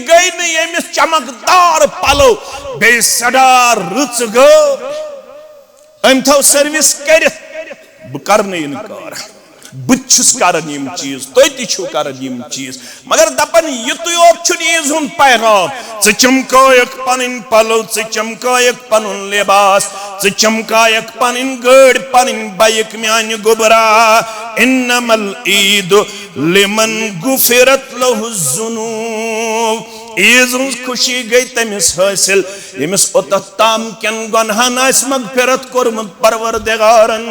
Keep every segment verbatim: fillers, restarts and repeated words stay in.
گٔے نہٕ ییٚمِس چمکدار پلو، بیٚیہِ سڑار رٕژ گٲڑۍ۔ أمۍ تھٲو سروس کٔرِتھ، بہٕ کرٕ نہٕ انکار، بہٕ تہِ چھُس کران یِم چیٖز، تُہۍ تہِ چھِو کران یِم چیٖز، مگر دپان یِتُے یوت چھُنہٕ عیٖز ہُنٛد پیغام۔ ژٕ چمکٲیکھ پنٕنۍ پلو، ژٕ چمکٲیکھ پنُن لباس، ژٕ چمکایکھ پنٕنۍ گٲڑۍ، پنٕنۍ بایک، میانہِ گوٚبرا۔ انما العید لمن غفرت لہ الذنوب۔ عیٖز ہٕنٛز خوشی گٔے تٔمِس حٲصِل، ییٚمِس اوٚتتھ تام کٮ۪ن گۄنہَن آسہِ مغفرت کوٚرمُت پروردگارن۔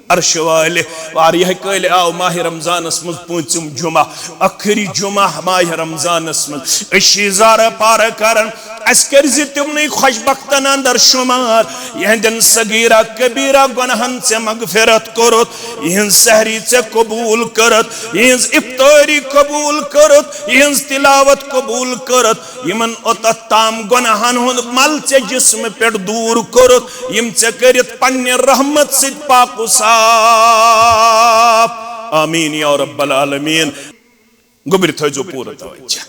عرشہٕ والہِ واریاہ کٲلۍ آو ماہِ رمضانس منٛز پوٗنٛژِم جمعہ، ٲخری جمعہ ماہِ رمضانس منٛز۔ أسۍ چھِ زارٕ پارٕ کران، اسہِ کٔرۍ زِ تِمنٕے خۄش بختن اندر شمار، یِہنٛدٮ۪ن صغیرہ کبیرہ گۄنہَن ژےٚ مغفرت کوٚرُتھ، یِہنٛز سحری ژےٚ قبوٗل کٔرٕتھ، یِہنٛز افطٲری قبوٗل کٔرٕتھ، یِہنٛز تلاوت قبوٗل کٔرٕتھ، یِمن اوٚتتھ تام گۄنہَن ہُنٛد مل ژےٚ جسمہٕ پٮ۪ٹھ دوٗر کوٚرُتھ، یِم ژےٚ کٔرِتھ پننہِ رحمت سۭتۍ پاک و صاف۔ آمین یا رب العالمین۔ گوٚبرِ تھٲیزیو پوٗرٕ توجہ۔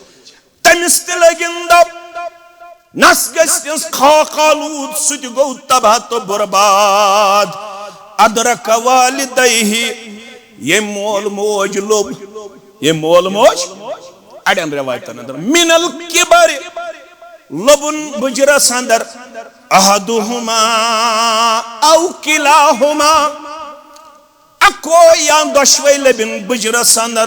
تٔمِس تہِ لٔگِن دب، نس گژھِ تِہنٛز خاک آلوٗد، سُہ تہِ گوٚو تباہ تہٕ برباد۔ ادرک والدیہ، ییٚمۍ مول موج لوٚب، ییٚمۍ مول موج، اڑٮ۪ن رٮ۪وایتن اندر، من الکبر، لوٚبُن بُجرس اندر، احدہما او کلاہما، اکوے یا دۄشوے لٔبِن بُجرس اندر۔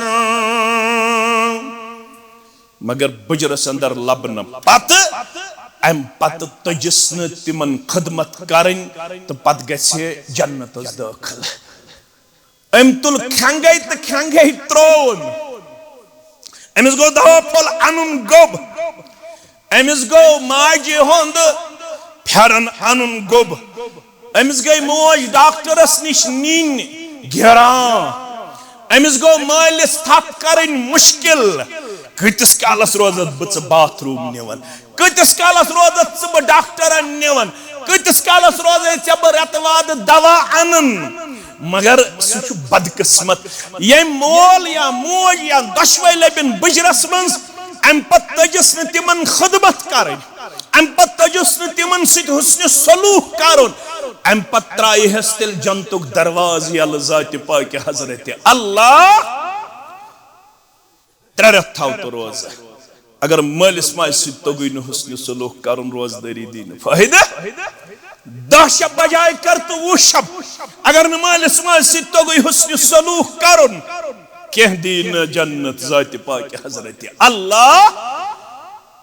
مگر بُجرس اندر لبنہٕ پتہٕ، امہِ پتہٕ تٔجِس نہٕ تِمن خدمت کرٕنۍ تہٕ پتہٕ گژھِ جنتس دٲخل۔ أمۍ تُل کھنگے تہٕ کھنگے ترٛووُن۔ أمِس گوٚو دوا پھوٚل اَنُن گوٚب۔ أمِس گوٚو ماجہِ ہُنٛد پھٮ۪رن اَنُن گوٚب۔ أمِس گٔے موج ڈاکٹرس نِش نِنۍ گیران۔ أمِس گوٚو مٲلِس تھپھ کرٕنۍ مُشکِل۔ کۭتِس کالس روزتھ بہٕ ژٕ باتھ روٗم نِوان؟ کۭتِس کالس روزتھ ژٕ بہٕ ڈاکٹرن نِوان؟ کۭتِس کالس روزے ژےٚ بہٕ رٮ۪تہٕ وادٕ دوا انان؟ مگر سُہ چھُ بدقسمت، ییٚمۍ مول یا موج یا دۄشوے لٔبِن بُجرس منٛز، امہِ پتہٕ تٔجِس نہٕ تِمن خدمت کرٕنۍ، امہِ پتہٕ تٔجِس نہٕ تِمن سۭتۍ حسنِ سلوک کرُن، امہِ پتہٕ ترایہِ ہس تیٚلہِ جنتُک دروازٕ یلہٕ ذاتِ پاکہِ حضرت اللہ۔ ترٛےٚ رٮ۪تھ تھاو تہٕ روزٕ۔ اگر مٲلِس ماجہِ سۭتۍ توٚگُے نہٕ حسنِ سلوک کرُن، روزدٲری دی نہٕ فٲیدٕ۔ دَہ شب بجایہِ کر تہٕ وُہ شب۔ اگر نہٕ مٲلِس ماجہِ سۭتۍ توٚگُے حسنِ سلوک کرُن، کینٛہہ دی نہٕ جنت ذاتِ پاکہِ حضرت اللہ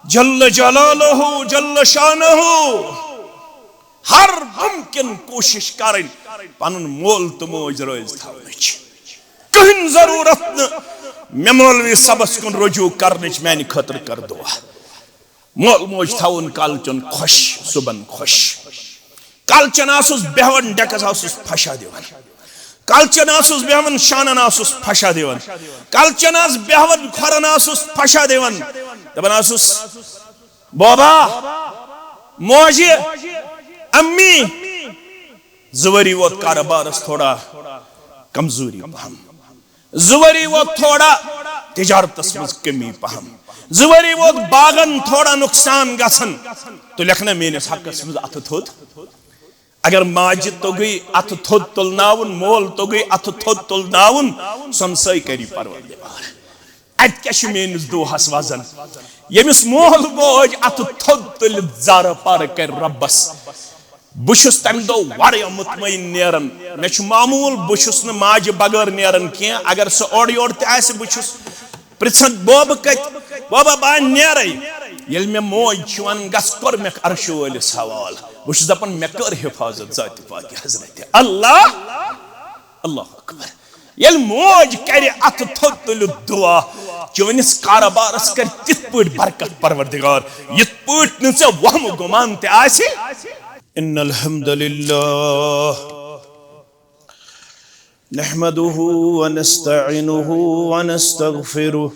جل جلالہ جل شانہ۔ ہر ممکن کوٗشِش کرٕنۍ پنُن مول تہٕ موج رٲضۍ تھاونٕچ۔ کٕہٕنۍ ضروٗرت نہٕ مےٚ مولوی صٲبس کُن رجوع کرنٕچ، میانہِ خٲطرٕ کر دعا۔ مول موج تھاوُن کالچن خۄش، صُبحن خۄش۔ کالچن آسُس بیہوان، ڈیکس آسُس پھشا دِوان۔ کالچن آسُس بیہوان، شانن آسُس پھشا دِوان۔ کالچن آس بیہوان، کھۄرن آسُس پھشا دِوان۔ دپان آسُس، بابا، موجہِ، امی، زٕ ؤری ووت کارٕبارس تھوڑا کمزوری پہم، زٕ ؤری ووت تھوڑا تجارتس منٛز کمی پہم، زٕ ؤری ووت باغن تھوڑا نقصان گژھان، تُلکھ نہ میٲنِس حقس منٛز اتھٕ تھوٚد؟ اگر ماجہِ توٚگُے اتھٕ تھوٚد تُلناوُن، مول توٚگُے اتھٕ تھوٚد تُلناوُن، سۄ ہمسٲے کری پروردگار۔ اتہِ کیٛاہ چھُ میٲنِس دُہس وزن؟ ییٚمِس مول موج اتھٕ تھوٚد تُلِتھ زارٕ پارٕ کرِ رۄبس، بہٕ چھُس تمہِ دۄہ واریاہ مطمئن نیران۔ مےٚ چھُ معموٗل، بہٕ چھُس نہٕ ماجہِ بغٲر نیران کینٛہہ۔ اگر سۄ اورٕ یورٕ تہِ آسہِ، بہٕ چھُس پرژھان، بابہٕ کتہِ؟ بابا، بہٕ ہا نیرے۔ ییٚلہِ مےٚ موج چھِ ونان، گژھ، کوٚر مےٚ عرشہٕ وٲلِس حوالہٕ۔ بہٕ چھُس دپان، مےٚ کٔر حفاظت ذاتِ پاکہِ حضرت اللہ۔ اللہ اکبر۔ ییٚلہِ موج کرِ اتھٕ تھوٚد تُلِتھ دعا، چٲنِس کارٕبارس کرِ تِتھ پٲٹھۍ برکت پروردگار، یِتھ پٲٹھۍ نہٕ ژےٚ وہمہٕ گُمان تہِ آسہِ۔ ان الحمد للہ، نحمده ونستعينه ونستغفره،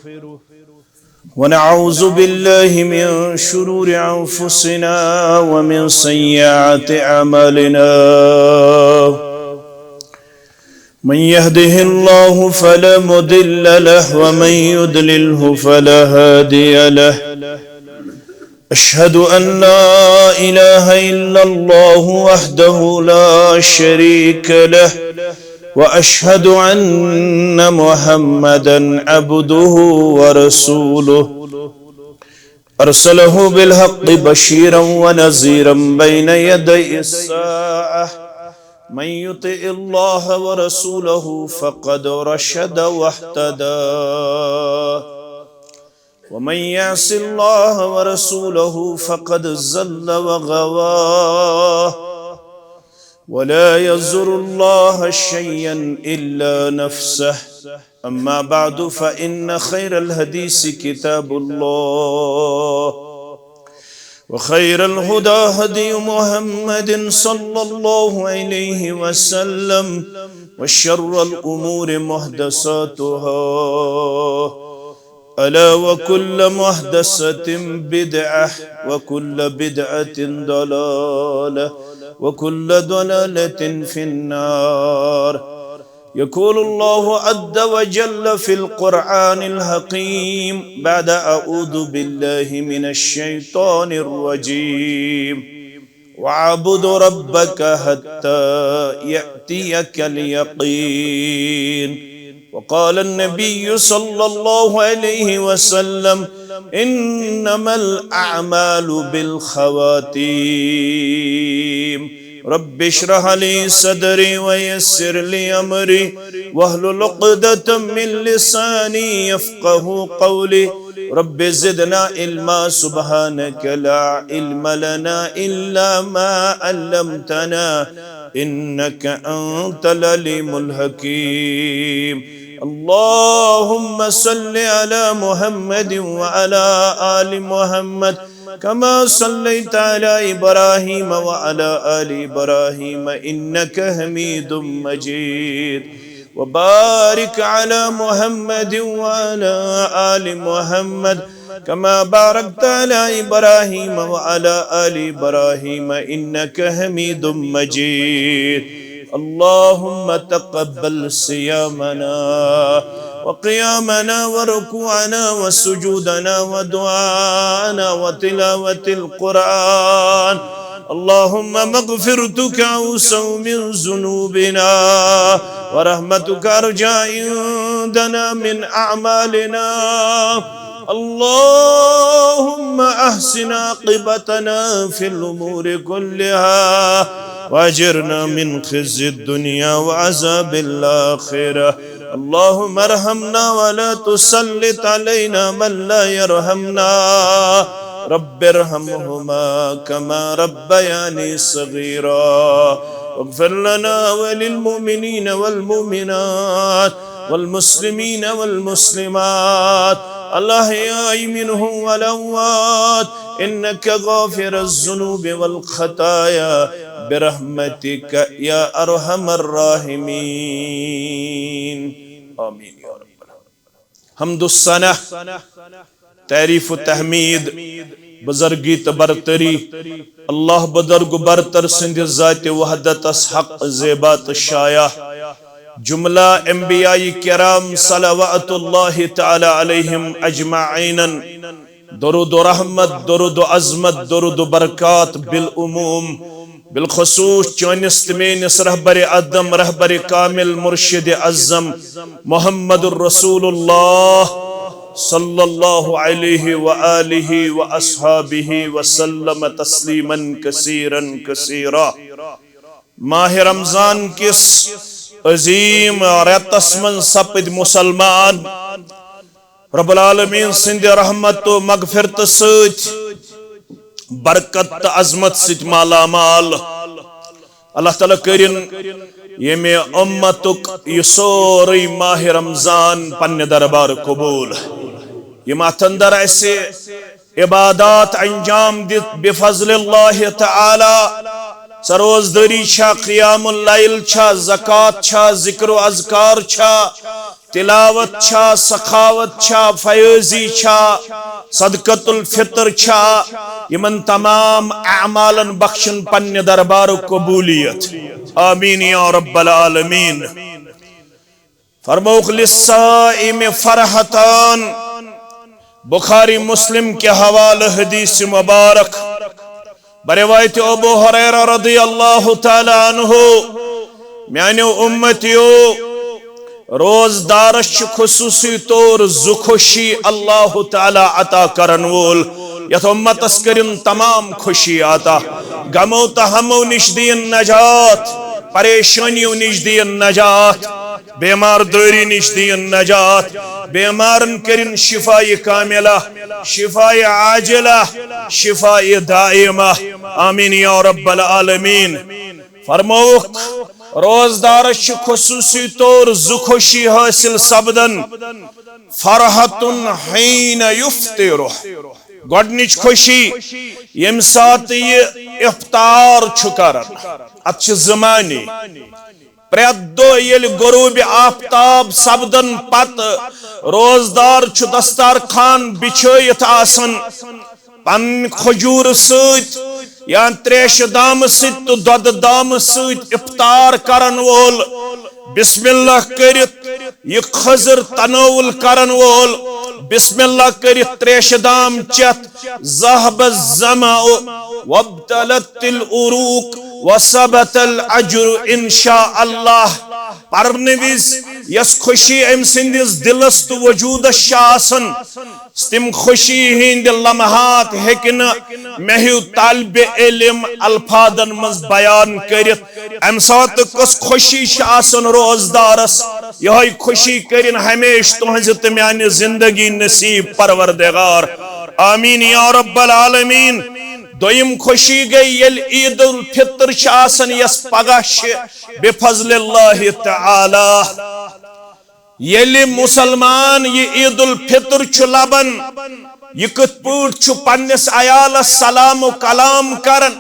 ونعوذ بالله من شرور أنفسنا ومن سيئات أعمالنا. من يهده الله فلا مضل له ومن يضلله فلا هادي له. أشهد أن لا إله إلا الله وحده لا شريك له، وأشهد أن محمدا عبده ورسوله، أرسله بالحق بشيرا ونذيرا بين يدي الساعة. من يطع الله ورسوله فقد رشد واهتدى، ومن يعص الله ورسوله فقد ضل وغوى. ولا يضر الله شيئا إلا نفسه. أما بعد، فإن خير الحديث كتاب الله، وخير الهدى هدي محمد صلى الله عليه وسلم، وشر الأمور محدثاتها، ألا وكل محدثة بدعة، وكل بدعة ضلالة، وكل ضلالة في النار. يقول الله عز وجل في القرآن الحكيم بعد أعوذ بالله من الشيطان الرجيم: واعبد ربك حتى يأتيك اليقين. وقال النبي صلى الله عليه وسلم: إنما الأعمال بالخواتيم. رب اشرح لي صدري ويسر لي أمري واحلل عقدة من لساني يفقه قولي. رب زدنا علما، سبحانك لا علم لنا إلا ما علمتنا، إنك أنت العليم الحكيم. اللهم صل على محمد وعلى آل محمد كما صليت على إبراهيم وعلى آل إبراهيم إنك حميد مجيد. وبارك على محمد وعلى آل محمد كما باركت على إبراهيم وعلى آل إبراهيم إنك حميد مجيد. اللهم تقبل صيامنا وقيامنا وركوعنا وسجودنا ودعاءنا وتلاوة القرآن. اللهم مغفرتك أوسع من ذنوبنا، ورحمتك أرجى عندنا من أعمالنا. اللهم أحسن عاقبتنا في الأمور كلها، وأجرنا من خزي الدنيا وعذاب الآخرة. اللهم ارحمنا ولا تسلط علينا من لا يرحمنا. رب ارحمهما كما ربياني صغيرا. واغفر لنا وللمؤمنين والمؤمنات والمسلمين والمسلمات الأحياء منهم والأموات، إنك غافر الذنوب والخطايا برحمتك يا أرحم الراحمين. آمين يا رب العالمين. حمد و ثنا، تعریف و تحمید، بزرگی تہٕ برتری، اللہ بزرگ و برتر سٕنٛدِ ذاتِ وحدتس حق زیبا تہٕ شایع۔ جملہ انبیاء کرام صلوات اللہ تعالی علیہم اجمعینن درود و رحمت، درود و عظمت، درود و برکات بالعموم، بالخصوص چٲنِس تہٕ میٲنِس رہبرِ اعظم، رہبرِ کامل، مرشدِ اعظم محمد رسول اللہ صلی اللہ علیہ و آلہ و اصحابہ وسلم تسلیما کثیرا کثیرا۔ ماہِ رمضان کِس عظیم رٮ۪تس منٛز سپٕدۍ مسلمان۔ رب العالمین سٕنٛدِ رحمت و مغفرتہٕ سۭتۍ، برکت تہٕ عظمت سۭتۍ مالا مال۔ اللہ تعالیٰ کٔرِن ییٚمہِ اُمتُک یہِ سورُے ماہِ رمضان پننہِ دربار قبول۔ یِم اتھ اندر اسہِ عبادات انجام دِتھ بفضل اللہ تعالی، سۄ روزدٲری چھا، قیام اللیل چھا، زکوٰۃ چھا، ذکر و اذکار چھا، تلاوت چھا، سخاوت چھا، فیاضی چھا، صدقۃ الفطر چھا، یِمن تمام اعمالن بخشن پننہِ دربارُک قبولیت۔ آمین یا رب العالمین۔ فرموک للصائم فرحتان، بخاری مسلم کے حوالہ حدیث مبارک، بروایت ابو ہریرہ رضی اللہ تعالی عنہ، میانیو امتیو، روزدارس چھ خصوصی طور زٕ خوشی اللہ تعالی عطا کرن وول، یتھ امتس کرن تمام خوشی عطا، غمو تہٕ ہمو نش دین نجات، پریشانیو نش دین نجات، بیمار دٲری نش دین نجات، بیمارن کرن شفاء کاملہ، شفاء عاجلہ، شفاء دائمہ۔ آمین یا رب العالمین۔ فرموک، روزدارس چھ خصوصی طور زٕ خوشی حاصل سپدن۔ فرحة حين يفطر۔ گۄڈنِچ خوشی، ییٚمہِ ساتہٕ یہِ افطار چھُ کران۔ اتھ چھِ زٕ معنی۔ پرٛٮ۪تھ دۄہ ییٚلہِ غروب آفتاب سپدن پتہٕ روزدار چھُ دستارخان بچھٲیِتھ آسان، پننہِ کھجوٗرٕ سۭتۍ یا تریشہِ دامہٕ سۭتۍ تہٕ دۄدٕ دامہٕ سۭتۍ افطار کرن وول، بسم اللہ کٔرِتھ یہِ کھٔزٕر تناول کرن وول، بسم اللہ کٔرِتھ تریشہِ دام چٮ۪تھ، ذهب الظمأ وابتلت العروق وثبت الأجر إن شاء الله۔ پرنہٕ وِزِ یۄس خوشی أمۍ سٕنٛدِس دِلس تہٕ وجوٗدس چھِ آسان، تِم خوشی ہٕنٛدۍ لمحات ہیٚکہِ نہٕ مےٚ ہیوٗ طالبِ علم الفاظن منٛز بیان کٔرِتھ۔ امہِ ساتہٕ کۄس خوشی چھِ آسان روزدارس، یِہوٚے خوشی کٔرِن ہمیشہٕ تُہنٛزِ تہٕ میانہِ زندگی نصیب پروردگار۔ آمین یا رب العالمین۔ دوٚیِم خوشی گٔے ییٚلہِ عید الفطر چھِ آسان، یۄس پگاہ چھِ بفضل اللہ تعالی۔ ییٚلہِ مسلمان یہِ عید الفطر چھُ لبان، یہِ کِتھ پٲٹھۍ چھُ پننِس عیالس سلام و کلام کران،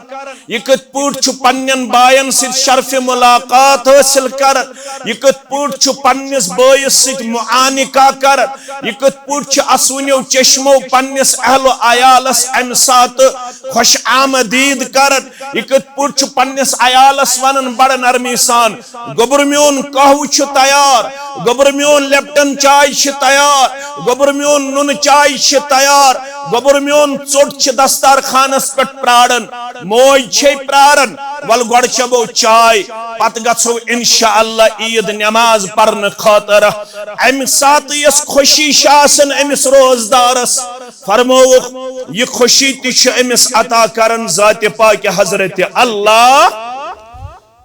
یہِ کِتھ پٲٹھۍ چھُ پننٮ۪ن باین سۭتۍ شرف ملاقات حٲصِل کران، یہِ کِتھ پٲٹھۍ چھُ پننِس بٲیِس سۭتۍ معانقہ کران، یہِ کِتھ پٲٹھۍ چھُ اسوٕنیو چشمو پننِس اہل و عیالس امہِ ساتہٕ خوش آمدید کران، یہِ کِتھ پٲٹھۍ چھُ پننِس عیالس ونان بڑٕ نرمی سان، گوٚبُر میون قہوٕ چھُ تیار، گوٚبُر میون لیپٹن چاے چھِ تیار، گوٚبُر میون نُنہٕ چاے چھِ تیار، گوٚبُر میون ژوٚٹ چھِ دستارخانس پٮ۪ٹھ پراران، موج چھے پراران، ول گۄڈٕ چٮ۪مو چاے، پتہٕ گژھو انشاءاللہ عید نماز پرنہٕ خٲطرٕ۔ امہِ ساتہٕ یۄس خوشی چھِ آسان أمِس روزدارس، فرمووُکھ، یہِ خوشی تہِ چھُ أمِس عطا کران ذاتِ پاکِ حضرت اللہ۔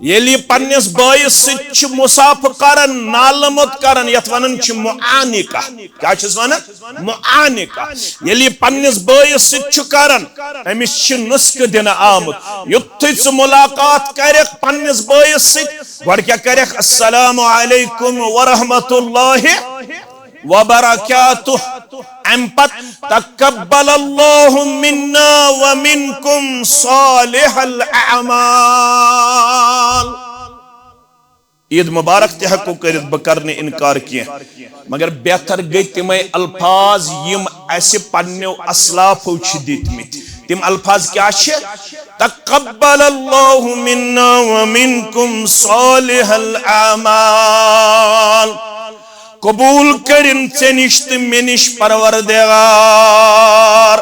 ییٚلہِ یہِ پننِس بٲیِس سۭتۍ چھِ مصافحہ کران، نالہٕ موٚت کران، یتھ ونان چھِ معانقہ۔ کیٛاہ چھِس ونان؟ معانقہ۔ ییٚلہِ یہِ پننِس بٲیِس سۭتۍ چھُ کران، أمِس چھِ نُسخہٕ دِنہٕ آمُت۔ یُتھُے ژٕ ملاقات کرکھ پننِس بٲیِس سۭتۍ، گۄڈٕ کیٛاہ کرکھ؟ السلام علیکم ورحمۃ اللہ وبرکاتہ۔ امہِ پتہٕ، تقبل اللہ منا ومنکم صالح الاعمال۔ عید مبارک تہِ ہٮ۪کو کٔرِتھ، بہٕ کرٕ نہٕ انکار کینٛہہ، مگر بہتر گٔے تِمے الفاظ یِم اسہِ پننیو اسلافو چھِ دِتمٕتۍ۔ تِم الفاظ کیٛاہ چھِ؟ تقبل اللہ منا ومنکم صالح الاعمال۔ قبول کٔرِن ژےٚ نِش تہٕ مےٚ نِش پروردگار۔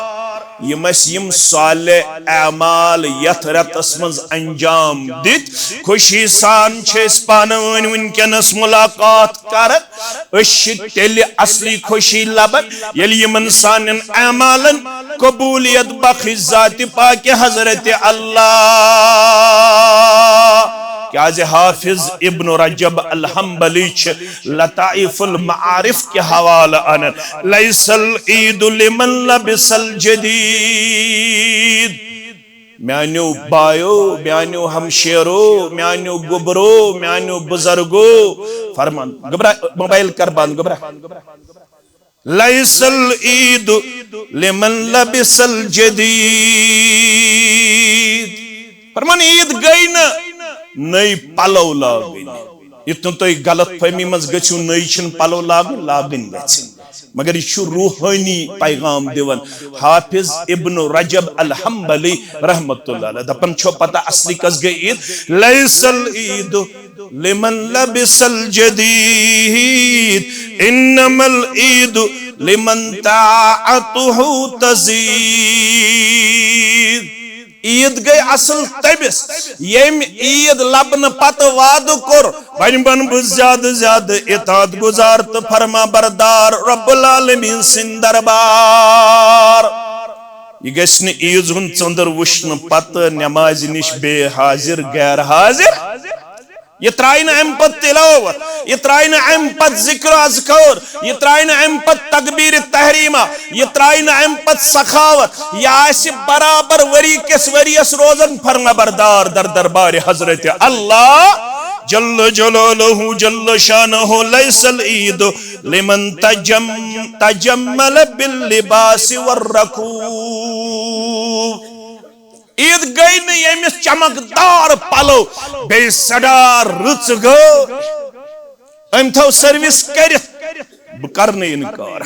یِم اَسہِ یِم صالح اعمال یَتھ رٮ۪تَس منٛز انجام دِتۍ، خوشی سان چھِ أسۍ پانہٕ ؤنۍ وٕنکیٚنَس ملاقات کران۔ أسۍ چھِ تیٚلہِ اصلی خوشی لبان، ییٚلہِ یِمن سانٮ۪ن اعمالن قبولیت بخش ذاتِ پاکِ حضرت اللہ۔ کیازِ حافظ ابن رجب الحنبلی چھِ لطائف المعارف کہِ حوالہٕ انان، "لیس العید لمن لبس الجدید۔" میانیو بایو، میانیو ہمشیرو، میانیو گوبرو، میانیو بزرگو، فرمان، گوبرا، موبائل کر بند، گوبرا۔ "لیس العید لمن لبس الجدید۔" فرمان، عید گٔے نہٕ نٔے پلو لاگٕنۍ۔ یُتھ نہٕ تُہۍ غلط فہمی منٛز گٔژھِو، نٔے چھِنہٕ پلو لاگٕنۍ، لاگٕنۍ گژھِ۔ مگر یہِ چھُ روحٲنی پیغام دِوان۔ حافظ ابن رجب الحنبلی رحمت اللہ علیہ دپان چھو پتہ اصلی کس گٔے عید؟ "لیس العید لمن لبس الجديد، انما العيد لمن طاعته تزيد۔ عید گٔے اصل تٔمِس، ییٚمۍ عید لبنہٕ پتہٕ وعدٕ کوٚر، وۄنۍ بنہٕ بہٕ زیادٕ زیادٕ اطاعت گزار تہٕ فرما بردار رب العالمین سٕنٛدۍ دربار۔ یہِ گژھِ نہٕ عیٖذ ہُنٛد ژٔنٛدٕر وٕچھنہٕ پتہٕ نمازِ نِش بے حاضر، غیر حاضر۔ یہِ ترٛایہِ نہٕ اَمہِ پتہٕ تلاوت، یہِ ترٛایہِ نہٕ اَمہِ پتہٕ ذکر و اذکار، یہِ ترٛایہِ نہٕ اَمہِ پتہٕ تکبیر تحریمہ، یہِ ترٛایہِ نہٕ اَمہِ پتہٕ سخاوت۔ یہِ آسہِ برابر ؤری کِس ؤریَس روزان فرما بردار در دربارِ حضرت اللہ جل جلالہ جل شانہ۔ لیس العید لمن تجم-، تجمل باللباس والرکوب۔ عید گٔے نہٕ ییٚمِس چمکدار پلو، بیٚیہِ سٮ۪ٹھاہ رٕژ گٲڑۍ۔ أمۍ تھٲو سروس کٔرِتھ۔ بہٕ کرٕ نہٕ انکار،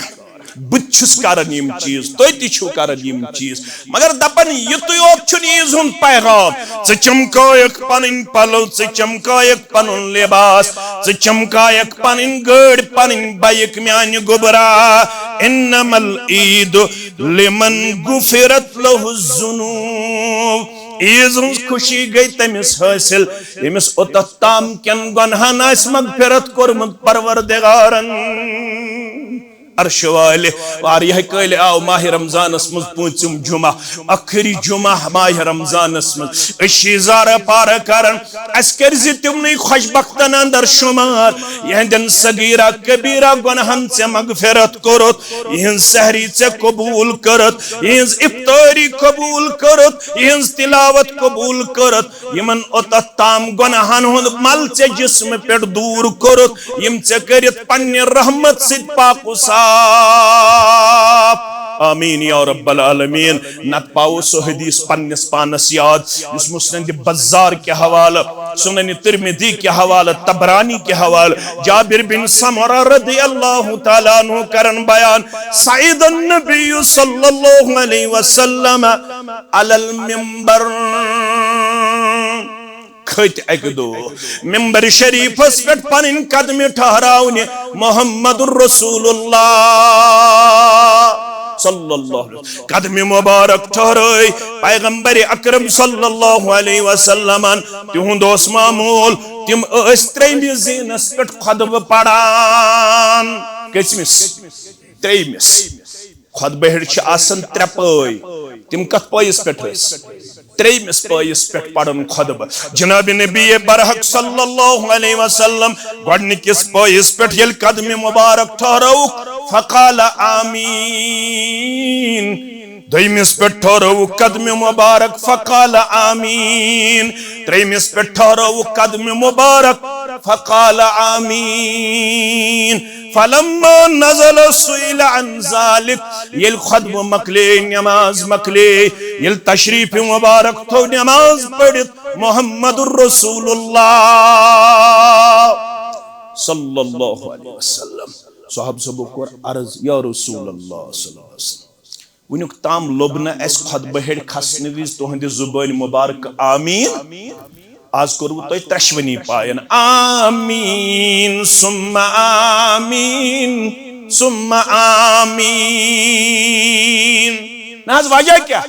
بہٕ تہِ چھُس کران یِم چیٖز، تُہۍ تہِ چھِو کران یِم چیٖز، مگر دپان یِتُے یوت چھُنہٕ عیٖذ ہُنٛد پیغام۔ ژٕ چمکٲیکھ پنٕنۍ پلو، ژٕ چمکٲیکھ پنُن لباس، ژٕ چمکایکھ پنٕنۍ گٲڑۍ، پنٕنۍ بایک میانہِ گوٚبرا۔ انما العید لمن غفرت لہ الذنوب۔ عیٖذ ہٕنٛز خوشی گٔے تٔمِس حٲصِل، ییٚمِس اوٚتتھ تام کٮ۪ن گۄنہَن آسہِ مغفرت کوٚرمُت پروردگارن۔ عرشہِ والہِ واریاہ کٲلۍ آو ماہِ رمضانس منٛز پوٗنٛژِم جمعہ، ٲخری جمعہ ماہِ رمضانس منٛز۔ أسۍ چھِ اظہار پارٕ کران، اسہِ کٔرۍ زِ تِمنٕے خۄش بختن اندر شمار، یِہنٛدٮ۪ن صغیرہ کبیرہ گۄنہَن ژےٚ مغفرت کوٚرُتھ، یِہنٛز سحری ژےٚ قبوٗل کٔرٕتھ، یِہنٛز افطٲری قبوٗل کٔرٕتھ، یِہنٛز تلاوت قبوٗل کٔرٕتھ، یِمن اوٚتتھ تام گۄناہن ہُنٛد مل ژےٚ جسمہٕ پٮ۪ٹھ دوٗر کوٚرُتھ، یِم ژےٚ کٔرِتھ پننہِ رحمت سۭتۍ پاک و صاف۔ آمین یا رب العالمین۔ نتہٕ پاوو سُہ حدیث پننِس پانس یاد، یُس مسند بزار کہِ حوالہٕ، سنن ترمذی کہِ حوالہٕ، طبرانی کہِ حوالہٕ، جابر بن سمرہ رضی اللہ تعالیٰ عنہ کرن بیان، صعد النبی صلی اللہ علیہ وسلم علی المنبر۔ کھٔتۍ اکہِ دۄہ ممبر شریفس پٮ۪ٹھ پنٕنۍ قدمہِ ٹھہراونہِ محمد رسول اللہ صلی اللہ علیہ وسلم۔ قدمہِ مبارک ٹھہرٲے پیغمبر اکرم صلی اللہ علیہ وسلمن۔ تِہُنٛد اوس معموٗل، تِم ٲسۍ ترٛیٚیمہِ زیٖنس پٮ۪ٹھ خطبہٕ پران۔ کٔژمِس؟ ترٛیٚیمِس۔ خطبہٕ ہیٚرِ چھِ آسان ترٛےٚ پٲے۔ تِم کتھ پٲیِس پٮ۪ٹھ ٲسۍ؟ ترٛیٚیمِس پٲیِس پٮ۪ٹھ پرن خطبہٕ۔ جناب نبی برحق صلی اللہ علیہ وسلم گۄڈنِکِس پٲیِس پٮ۪ٹھ ییٚلہِ قدمِ مبارک ٹھہرٲوُکھ، فقال آمین۔ دوٚیمِس پٮ۪ٹھ ٹھہرٲوُکھ قدمِ مبارک، فقال آمین۔ ترٛیٚیمِس پٮ۪ٹھ ٹھہرٲوُکھ قدمِ مبارک، فقال آمین۔ فلما نزل سئل عن ذلك، ییٚلہِ خطبہٕ مۄکلے، نماز مۄکلے، ییٚلہِ تشریف مبارک تھوو نماز پٔرِتھ محمد رسول اللہ صلی اللہ علیہ وسلم، صحابہ صٲبو کوٚر عرض، یا رسول اللہ صلی اللہ علیہ وسلم، وٕنیُک تام لوٚب نہٕ اَسہِ خطبہٕ ہیٚرِ کھسنہٕ وِزِ تُہٕنٛدِ زُبٲنۍ مُبارک آمیٖن۔ آز کوٚروٕ تۄہہِ ترٛٮ۪شوٕنی پایَن آمیٖن، ثم آمیٖن، ثم آمیٖن۔ نہ حظ، وجہ کیٛاہ؟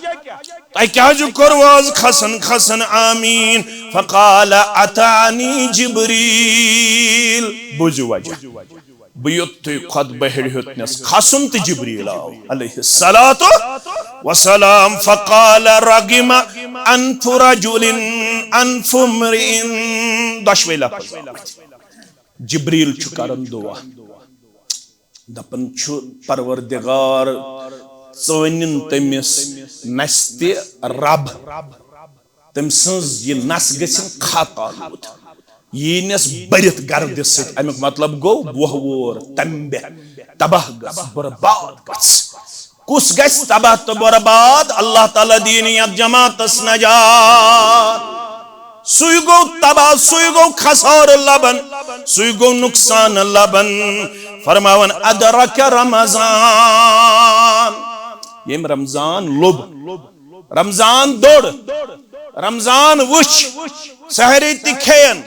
تۄہہِ کیٛازِ کوٚروٕ آز کھسان کھسان آمیٖن؟ فقال اتانی جبریل۔ بوٗزِو وجہ۔ بہٕ یوٚتُے خطبہٕ ہیٚرِ ہیوٚتنَس کھسُن تہٕ جبریل آو علیہ الصلوۃ والسلام، فقال رغم انف رجل انف امرئ، دۄشوے لفظ آمٕتۍ۔ جبریل چھُ کران دعا، دپان چھُ، پروردگار، ژٲنِن تٔمِس نستہِ رب۔ تٔمۍ سٕنٛز یہِ نس گٔژھِن خط آلوٗد، یہِ یِنَس بٔرِتھ گردِ سۭتۍ۔ اَمیُک مطلب گوٚو وۄہ وور، تمبہ، تباہ گژھ، برباد گژھ۔ کُس گژھِ تباہ تہٕ برباد؟ اللہ تعالیٰ دِیِن یَتھ جماعتَس نجات۔ سُے گوٚو تباہ، سُے گوٚو خسارٕ لبن، سُے گوٚو نقصان لبن۔ فرماوان، ادرک رمضان، ییٚمۍ رمضان لوٚب، رمضان دوٚر، رمضان وٕچھ، سحری تہِ کھیٚین،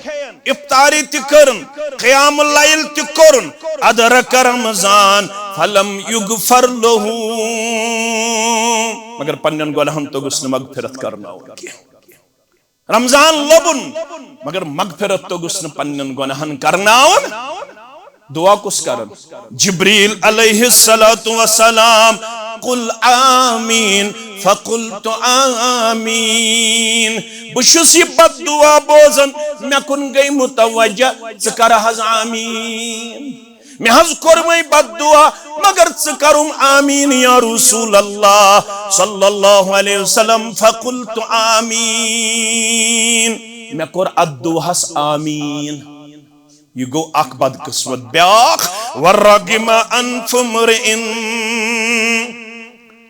افطاری تہِ کٔرٕن، قیام اللیل تہِ کوٚرُن، ادرک رمضان فلم یغفر لہ، مگر پننٮ۪ن گۄناہن توٚگُس نہٕ مغفرت کرناوُن کینٛہہ۔ رمضان لوٚبُن، مگر مغفرت توٚگُس نہٕ پننٮ۪ن گۄناہن کرناوُن۔ دعا کُس کران؟ جبریل علیہ الصلوۃ والسلام۔ قل آمین، فقلت آمین۔ بہٕ چھُس یہِ بد دعا بوزان، مےٚ کُن گٔے متوجہ، ژٕ کر حظ آمین۔ مےٚ حظ کوٚر وۄنۍ بد دعا، مگر ژٕ کرُم آمین یا رسول اللہ صلی اللہ علیہ وسلم۔ فقلت آمین، مےٚ کوٚر اتھ دعاہس آمین۔ یہِ گوٚو اکھ بدقسمت۔ بیٛاکھ، ورغم انف امرئ،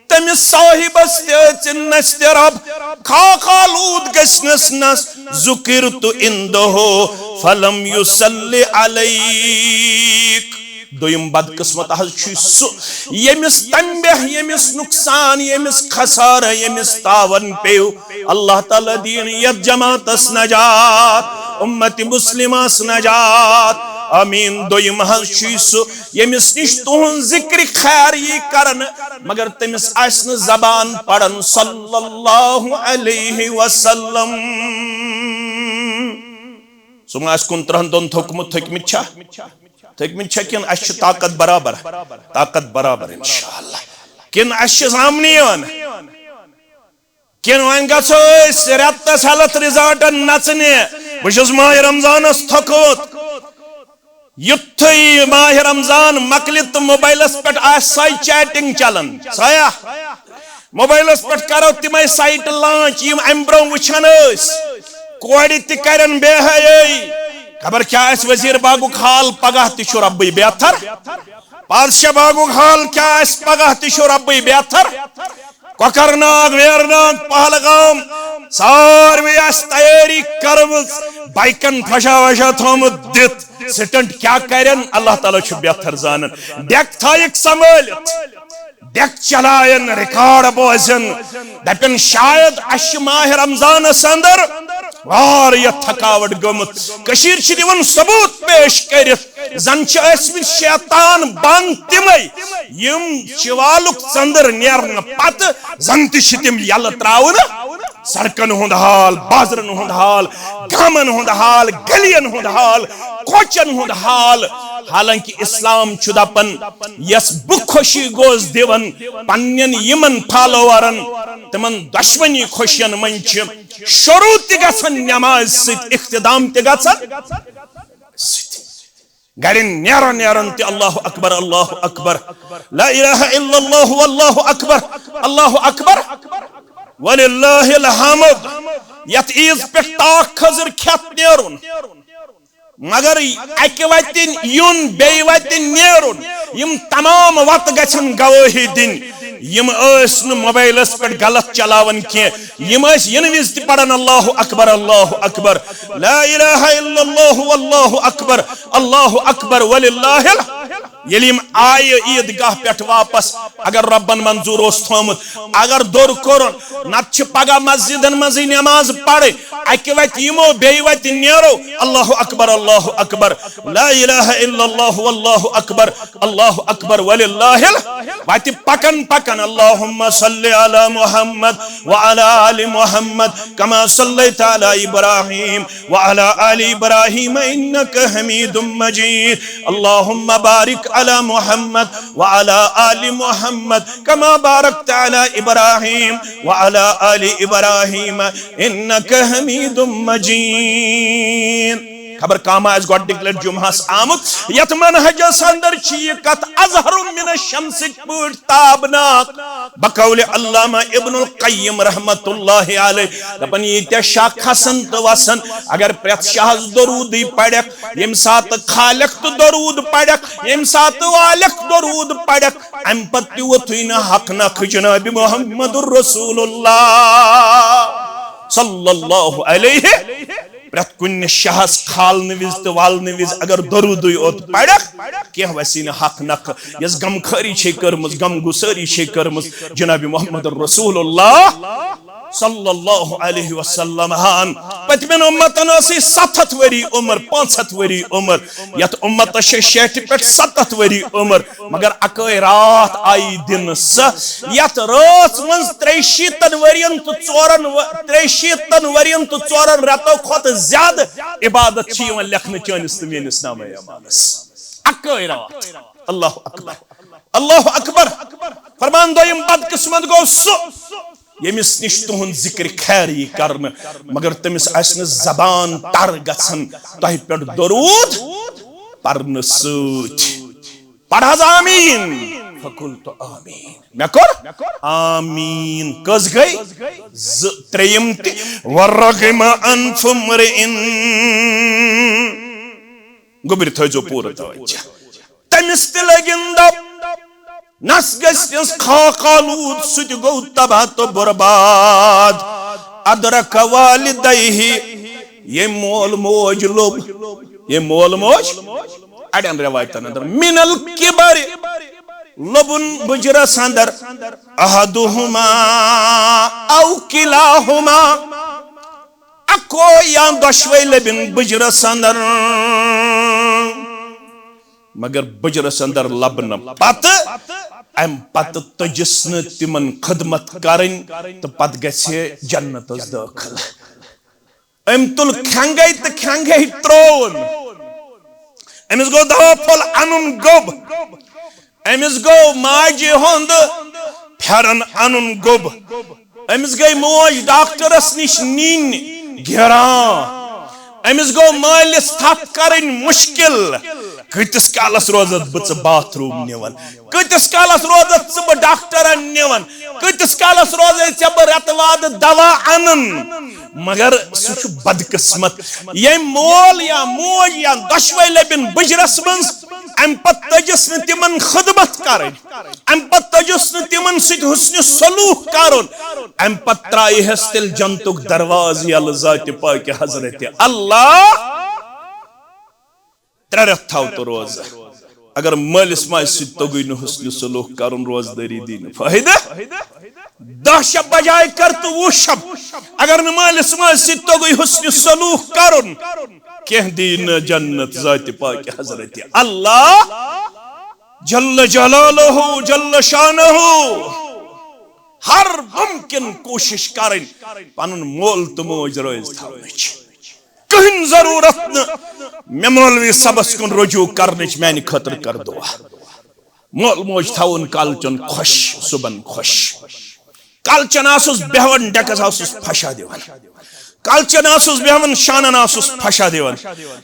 تٔمِس صاحبس تہِ أژِن نستہِ رب، خاک آلود گژھنس نس، ذکرت عندہ فلم یصلی علیک۔ دوٚیِم بدقسمت حظ چھُ سُہ، ییٚمِس تنبیہ، ییٚمِس نقصان، ییٚمِس خسارٕ، ییٚمِس تاوان پیٚو، اللہ تعالیٰ دِیِن یتھ جماعتس نجات، امت مسلمس نجات۔ آمین۔ دوٚیِم حظ چھُ سُہ، ییٚمِس نِش تُہُنٛد ذکر خیر یی کرنہٕ، مگر تٔمِس آسہِ نہٕ زبان پران صلی اللہ علیہ وسلم۔ سُہ ما آسہِ کُنترٕہن دۄن تھوٚکمُت، تھٔکمٕتۍ چھا؟ تھٔکمٕتۍ چھا کِنہٕ اَسہِ چھِ طاقت برابر؟ طاقت برابر انشاءاللہ۔ کِنہٕ اَسہِ چھِ سامنہٕ یِوان؟ کِنہٕ وۄنۍ گژھو أسۍ رٮ۪تس ہٮ۪لتھ ریزارٹن نژنہِ؟ بہٕ چھُس ماہِ رمضانس تھوٚکمُت۔ یُتھُے ماہِ رمضان مۄکلہِ تہٕ موبایلس پٮ۪ٹھ آسہِ سۄے چیٹنگ چلان، سۄیا؟ موبایلس پٮ۪ٹھ کرو تِمے سایٹہٕ لانچ یِم امہِ برونٛہہ وٕچھان ٲسۍ۔ کورِ تہِ کرن بے حیٲیی۔ خبر کیٛاہ آسہِ وزیر باغُک حال، پگاہ تہِ چھُ ربٕے بہتر۔ پادشاہ باغُک حال کیٛاہ آسہِ، پگاہ تہِ چھُ ربٕے بہتر۔ کۄکرناگ، ویرناگ، پہلگام، ساروٕے آسہِ تیٲری کٔرمٕژ، بایکن پھشا وشا تھومُت دِتھ۔ سٹنٹ کیٛاہ کرن، اللہ تعالیٰ چھُ بہتر زانان۔ ڈیک تھایکھ سنبھٲلِتھ، ڈیک چلاین، ریکارڈ بوزن، دپن شاید اسہِ چھِ ماہِ رمضانس اندر واریاہ تھکاوٹ گٔمٕژ۔ کٔشیٖر چھِ دِوان ثبوت پیش کٔرِتھ، زن چھِ ٲسمٕتۍ شیطان بند تِمے، یِم شوالُک ژٔنٛدٕر نیرنہٕ پتہٕ زن تہِ چھِ تِم یلہٕ تراونہٕ۔ سڑکن ہُنٛد حال، بازرن ہُنٛد حال، گامن ہُنٛد حال، گلین ہُنٛد حال، کوچن ہُنٛد حال۔ حالانکہ اسلام چھُ دپان، یس بہٕ خوشی گوس دِوان پننٮ۪ن یِمن فالوورن، تِمن دۄشوٕنی خوشین منٛز چھِ شروع تہِ گژھان نماز سۭتۍ، اختتام تہِ گژھان سۭتۍ۔ گرِ نیران نیران تہِ اللہ اکبر، اللہ اکبر، لا الہ الا اللہ، واللہ اکبر، اللہ اکبر، وللہ الحمد۔ یتھ عیز پٮ۪ٹھ تاکھ کھٔزٕر کھٮ۪تھ نیرُن، مگر اکہِ وتہِ یُن، بیٚیہِ وتہِ نیرُن، یِم تمام وتہٕ گژھن گوٲہی دِنۍ۔ یِم ٲسۍ نہٕ موبایلس پٮ۪ٹھ غلط چلاوان کینٛہہ، یِم ٲسۍ یِنہٕ وِزِ تہِ پران اللہ اکبر، اللہ اکبر، لا الہ الا اللہ، واللہ اکبر، اللہ اکبر وللہ ال-، ییٚلہِ یِم آیہِ عیٖد گاہ پٮ۪ٹھ واپس، اگر رۄبن منظوٗر اوس تھومُت، اگر دوٚر کوٚرُن، نتہٕ چھِ پگاہ مسجدن منٛزٕے نماز پرٕنۍ۔ اکہِ وتہِ یِمو، بیٚیہِ وتہِ نیرو، اللہ اکبر، اللہ اکبر، لا الہ الا اللہ، واللہ اکبر، اللہ اکبر وللہ ال-، وتہِ پکان پکان، اللہم صل علی محمد وعلی آل محمد کما صلیت علی ابراہیم وعلی آل ابراہیم انک حمید مجید۔ اللہم بارک علی محمد وعلی آل محمد کما بارکت علی ابراہیم وعلی آل ابراہیم انک حمید مجید۔ خبر کانٛہہ ما آسہِ گۄڈٕنِکۍ لٹہِ جمعہس آمُت۔ یتھ منہجس اندر چھِ یہِ کتھ اظہر من الشمس پٲٹھۍ تابناک۔ بقول علامہ ابن القیم رحمت اللہ علیہ دپان، ییٖتیٛاہ شاہ کھسن تہٕ وسن، اگر پرٛٮ۪تھ شاہس درودٕے پرکھ، ییٚمہِ ساتہٕ خالق تہٕ درود پرکھ، ییٚمہِ ساتہٕ والق درود پرکھ، امہِ پتہٕ تہِ ووتھُے نہٕ حق نکھٕ جناب محمد رسول اللہ صلی اللہ علیہ۔ پرٛٮ۪تھ کُنہِ شاہس کھالنہٕ وِزِ تہٕ والنہٕ وِزِ اگر درودٕے اوت پرکھ، کینٛہہ وسی نہٕ حق نکھٕ۔ یۄس غمخٲری چھے کٔرمٕژ، غم گُسٲری چھے کٔرمٕژ جناب محمد رسول اللہ، صلی اللہ علیہ وسلم ہن۔ پتمن امتن ٲسٕے ستھ ہتھ ؤری عمر، پانٛژھ ہتھ ؤری عمر، یتھ امتس چھِ شیٹھِ پٮ۪ٹھ ستھ ہتھ ؤری عمر، مگر اکٲے راتھ آیہِ دِنہٕ سۄ، یتھ رٲژ منٛز ترٛیہِ شیٖتن ؤرین تہٕ ژورن و-، ترٛیہِ شیٖتن ؤرین تہٕ ژورن رٮ۪تو کھۄتہٕ زیادٕ عبادت چھِ یِوان لیکھنہٕ چٲنِس تہٕ میٲنِس نامہ اعمالس۔ اکٲے راتھ۔ اللہ اکبر، اللہ اکبر۔ فرمان دوٚیِم بدقسمت گوٚو سُہ، ییٚمِس نِش تُہُنٛد ذِکرِ خیر یی کرنہٕ، مگر تٔمِس آسہِ نہٕ زبان تر گژھان تۄہہِ پٮ۪ٹھ درود پرنہٕ سۭتۍ۔ پَر حظ آمیٖن۔ فَقُلْتُ آمیٖن۔ مےٚ کوٚر آمیٖن۔ کٔژ گٔے؟ زٕ۔ ترٛیٚیِم تہِ۔ وَرَغِمَ أَنْفُ امْرِئٍ۔ گوٚبرِ تھٲیزیو پوٗرٕ توجہ۔ تٔمِس تہِ لٔگِن دَب۔ نس گژھنس خاک آلود، سُہ تہِ گوٚو تباہ تہٕ برباد۔ ادرک والدیہ، ییٚمۍ مول موج لوٚب، ییٚمۍ مول موج، اڑٮ۪ن رٮ۪وایتن اندر، من الکبر، لوٚبُن بُجرس اندر، احدہما او کلاہما، اکو یا دۄشوے لٔبِن بُجرس اندر۔ مگر بُجرس اندر لبنہٕ پتہٕ، امہِ پتہٕ تٔجِس نہٕ تِمن خدمت کرٕنۍ تہٕ پتہٕ گژھِ جنتس دٲخل۔ أمۍ تُل کھنگے تہٕ کھنگے ترٛووُن۔ أمِس گوٚو دوا پھوٚل انُن گوٚب۔ أمِس گوٚو ماجہِ ہُنٛد پھٮ۪رن انُن گوٚب۔ أمِس گٔے موج ڈاکٹرس نِش نِنۍ گِران۔ أمِس گوٚو مٲلِس تھپھ کرٕنۍ مُشکِل۔ کۭتِس کالس روزتھ بہٕ ژٕ باتھ روٗم نِوان؟ کۭتِس کالس روزتھ ژٕ بہٕ ڈاکٹرن نِوان؟ کۭتِس کالس روزے ژےٚ بہٕ رٮ۪تہٕ وادٕ دوا انان؟ مگر سُہ چھُ بدقسمت، ییٚمۍ مول یا موج یا دۄشوے لٔبِن بُجرس منٛز، امہِ پتہٕ تٔجِس نہٕ تِمن خدمت کرٕنۍ، امہِ پتہٕ تٔجِس نہٕ تِمن سۭتۍ حسنِ سلوک کرُن، امہِ پتہٕ ترٛایہِ ہس تیٚلہِ جنتُک دروازٕ یلہٕ ذاتِ پاکہِ حضرت اللہ۔ ترٛےٚ رٮ۪تھ تھاو تہٕ روزٕ۔ اگر مٲلِس ماجہِ سۭتۍ توٚگُے نہٕ حسنِ سلوک کرُن، روزدٲری دی نہٕ فٲیدٕ۔ دَہ شب بجایہِ کر تہٕ وُہ شب۔ اگر نہٕ مٲلِس ماجہِ سۭتۍ توٚگُے حسنِ سلوک کرُن، کینٛہہ دی نہٕ جنت ذاتِ پاکہِ حضرت اللہ جل جلالہ جل شانہ۔ ہر ممکن کوٗشِش کرٕنۍ پنُن مول تہٕ موج رٲضۍ تھاونٕچ۔ کٕہٕنۍ ضروٗرت نہٕ مےٚ مولوی صٲبس کُن رجوع کرنٕچ، میانہِ خٲطرٕ کر دعا۔ مول موج تھاوُن کالچن خۄش، صُبحن خۄش۔ کالچن آسُس بیہوان، ڈیکس آسُس پھشا دِوان۔ کالچن آسُس بیہوان، شانن آسُس پھشا دِوان۔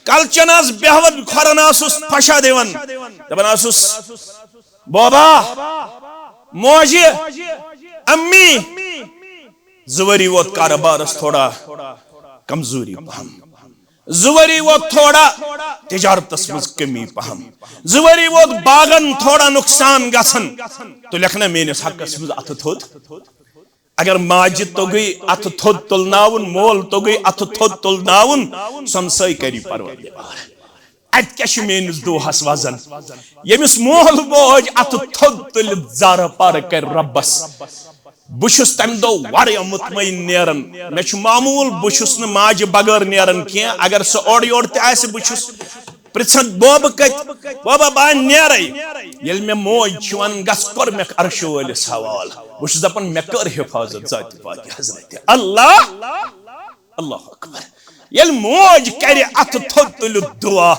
کالچن آس بیہوان، کھۄرن آسُس پھشا دِوان۔ دپان آسُس، بابا، موجہِ، امی، زٕ ؤری ووت کارٕبارس تھوڑا کمزوری پہم، زٕ ؤری ووت تھوڑا تجارتس منٛز کمی پہم، زٕ ؤری ووت باغن تھوڑا نقصان گژھان، تُلکھ نا میٲنِس حقس منٛز اتھٕ تھوٚد؟ اگر ماجہِ توٚگُے اتھٕ تھوٚد تُلناوُن، مول توٚگُے اتھٕ تھوٚد تُلناوُن، سۄ ہمسٲے کری پروردگار۔ اتہِ کیٛاہ چھُ میٲنِس دُہس وزن؟ ییٚمِس مول موج اتھٕ تھوٚد تُلِتھ زارٕ پارٕ کرِ رۄبس، بہٕ چھُس تمہِ دۄہ واریاہ مطمئن نیران۔ مےٚ چھُ معموٗل، بہٕ چھُس نہٕ ماجہِ بغٲر نیران کینٛہہ۔ اگر سۄ اورٕ یورٕ تہِ آسہِ، بہٕ چھُس پرژھان، بابہٕ کتہِ؟ بابا، بہٕ ہا نیرے۔ ییٚلہِ مےٚ موج چھِ ونان، گژھ، کوٚر مےٚ عرشہِ وٲلِس حوالہٕ۔ بہٕ چھُس دپان، مےٚ کٔر حفاظت ذاتِ پاکہِ حضرت اللہ۔ اللہ اکبر۔ ییٚلہِ موج کرِ اتھٕ تھوٚد تُلِتھ دعا،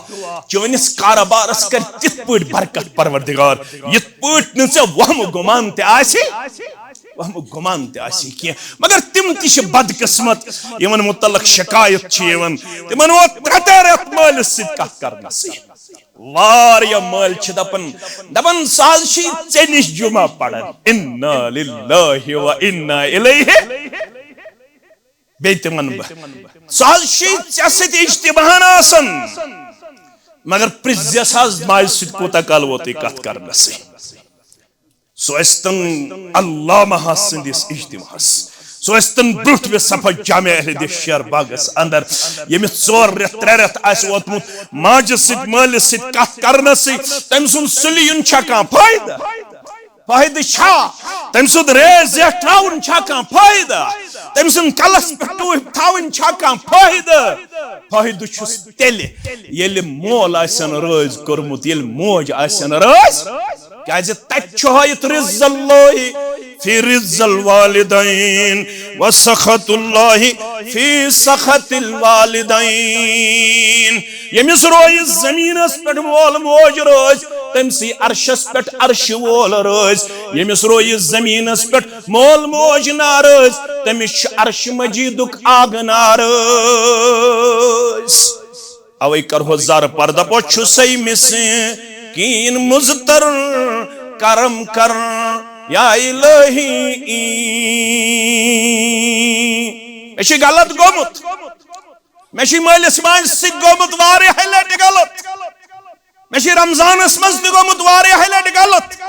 چٲنِس کارٕبارس کرِ تِتھ پٲٹھۍ برکت پروردگار، یِتھ پٲٹھۍ نہٕ ژےٚ وہمہٕ گُمان تہِ آسہِ، وہمہٕ گُمان تہِ آسہِ کینٛہہ۔ مگر تِم تہِ چھِ بدقسمت، یِمن متعلق شکایت چھِ یِوان، تِمن ووت ترٛےٚ ترٛےٚ رٮ۪تھ مٲلِس سۭتۍ کتھ کرنسٕے۔ واریاہ مٲلۍ چھِ دپان، دپان، سُہ حظ چھُے ژےٚ نِش جمعہ پران۔ انا للہ و انا الیہ۔ بیٚیہِ تہِ وَنہٕ بہٕ، سُہ حظ چھُے ژےٚ سۭتۍ اجتماعن آسان، مگر پرٛژھ زٮ۪س حظ ماجہِ سۭتۍ کوٗتاہ کال ووتُے کتھ کرنسٕے۔ سُہ ٲسۍتن علامہ سٕنٛدِس اجتماعس، سُہ ٲسۍتن برٛونٛٹھ مےٚ صفا جامع اہل حدیث شیر باغس اندر، ییٚمِس ژور رٮ۪تھ، ترٛےٚ رٮ۪تھ آسہِ ووتمُت ماجہِ سۭتۍ، مٲلِس سۭتۍ کتھ کرنسٕے، تٔمۍ سُنٛد سُلہِ یُن چھا کانٛہہ فٲیدٕ؟ فٲیدٕ چھا؟ تٔمۍ سُنٛد ریز زیٹھراوُن چھا کانٛہہ فٲیدٕ؟ تٔمۍ سُنٛد کلس پٮ۪ٹھ ٹوٗپۍ تھاوٕنۍ چھا کانٛہہ فٲیدٕ؟ فٲیدٕ چھُس تیٚلہِ، ییٚلہِ مول آسن رٲضۍ کوٚرمُت، ییٚلہِ موج آسن رٲضۍ۔ کیازِ تتہِ چھُ ہٲیِتھ رضا اللہ فی رضا الوالدین و سخط اللہ فی سخط الوالدین۔ ییٚمِس رویہِ زٔمیٖنَس پٮ۪ٹھ مول موج رٲضۍ، تٔمۍ سٕے عرشَس پٮ۪ٹھ عرشہِ وول رٲضۍ۔ ییٚمِس رویہِ زٔمیٖنَس پٮ۪ٹھ مول موج ناراض، تٔمِس چھُ عرشہِ مجیٖدُک آنگہٕ ناراض۔ اوے کرہو زر پر، دپو چھُسے مسکین مضطر، کرم کر یا الہی۔ مےٚ چھُ غلط گوٚمُت، مےٚ چھُ مٲلِس ماجہِ سۭتۍ گوٚمُت واریاہہِ لٹہِ غلط، مےٚ چھُ رمضانس منٛز تہِ گوٚمُت واریاہہِ لٹہِ غلط،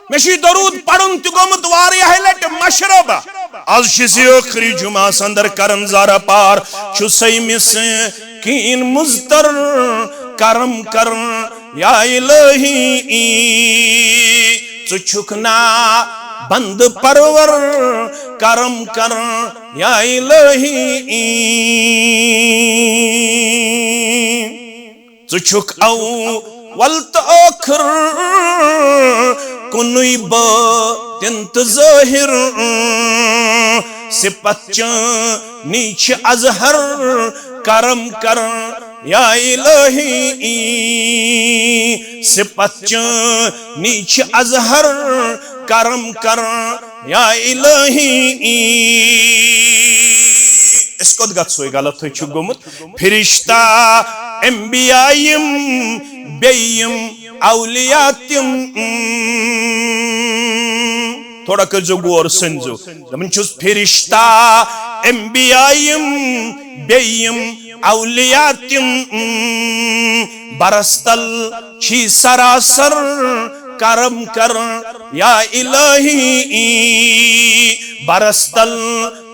مےٚ چھُ درود پرُن تہِ گوٚمُت واریاہہِ لٹہِ مشرب۔ از چھُس یہِ ٲخری جمعہ اندر کرن زارا پار، چھُسے مسکین مضطر، کرم کر یا الہی۔ ژٕ چھُکھ نا بندٕ پرور، کرم کر یا الہی۔ ژٕ چھُکھ اول تہٕ ٲخر، کُنُے باطن تہٕ ظٲہر۔ صفت چٲنی چھِ اظہر، کرم کر یا الہی۔ صفت چٲنی چھِ اظہر، کرم کر یا الہی۔ أسۍ کوٚت گژھو؟ غلط ہے چھُ گوٚمُت۔ فرشتہ، انبیاء یِم، بیٚیہِ یِم اولیاء تِم۔ تھوڑا کٔرزیو غور، سٔنزیو۔ دپان چھُس، فرشتہ، انبیاء یِم، بیٚیہِ یِم اولیاء تِم۔ برس تل چھی سراسر، کرم کر یا الہی۔ برس تل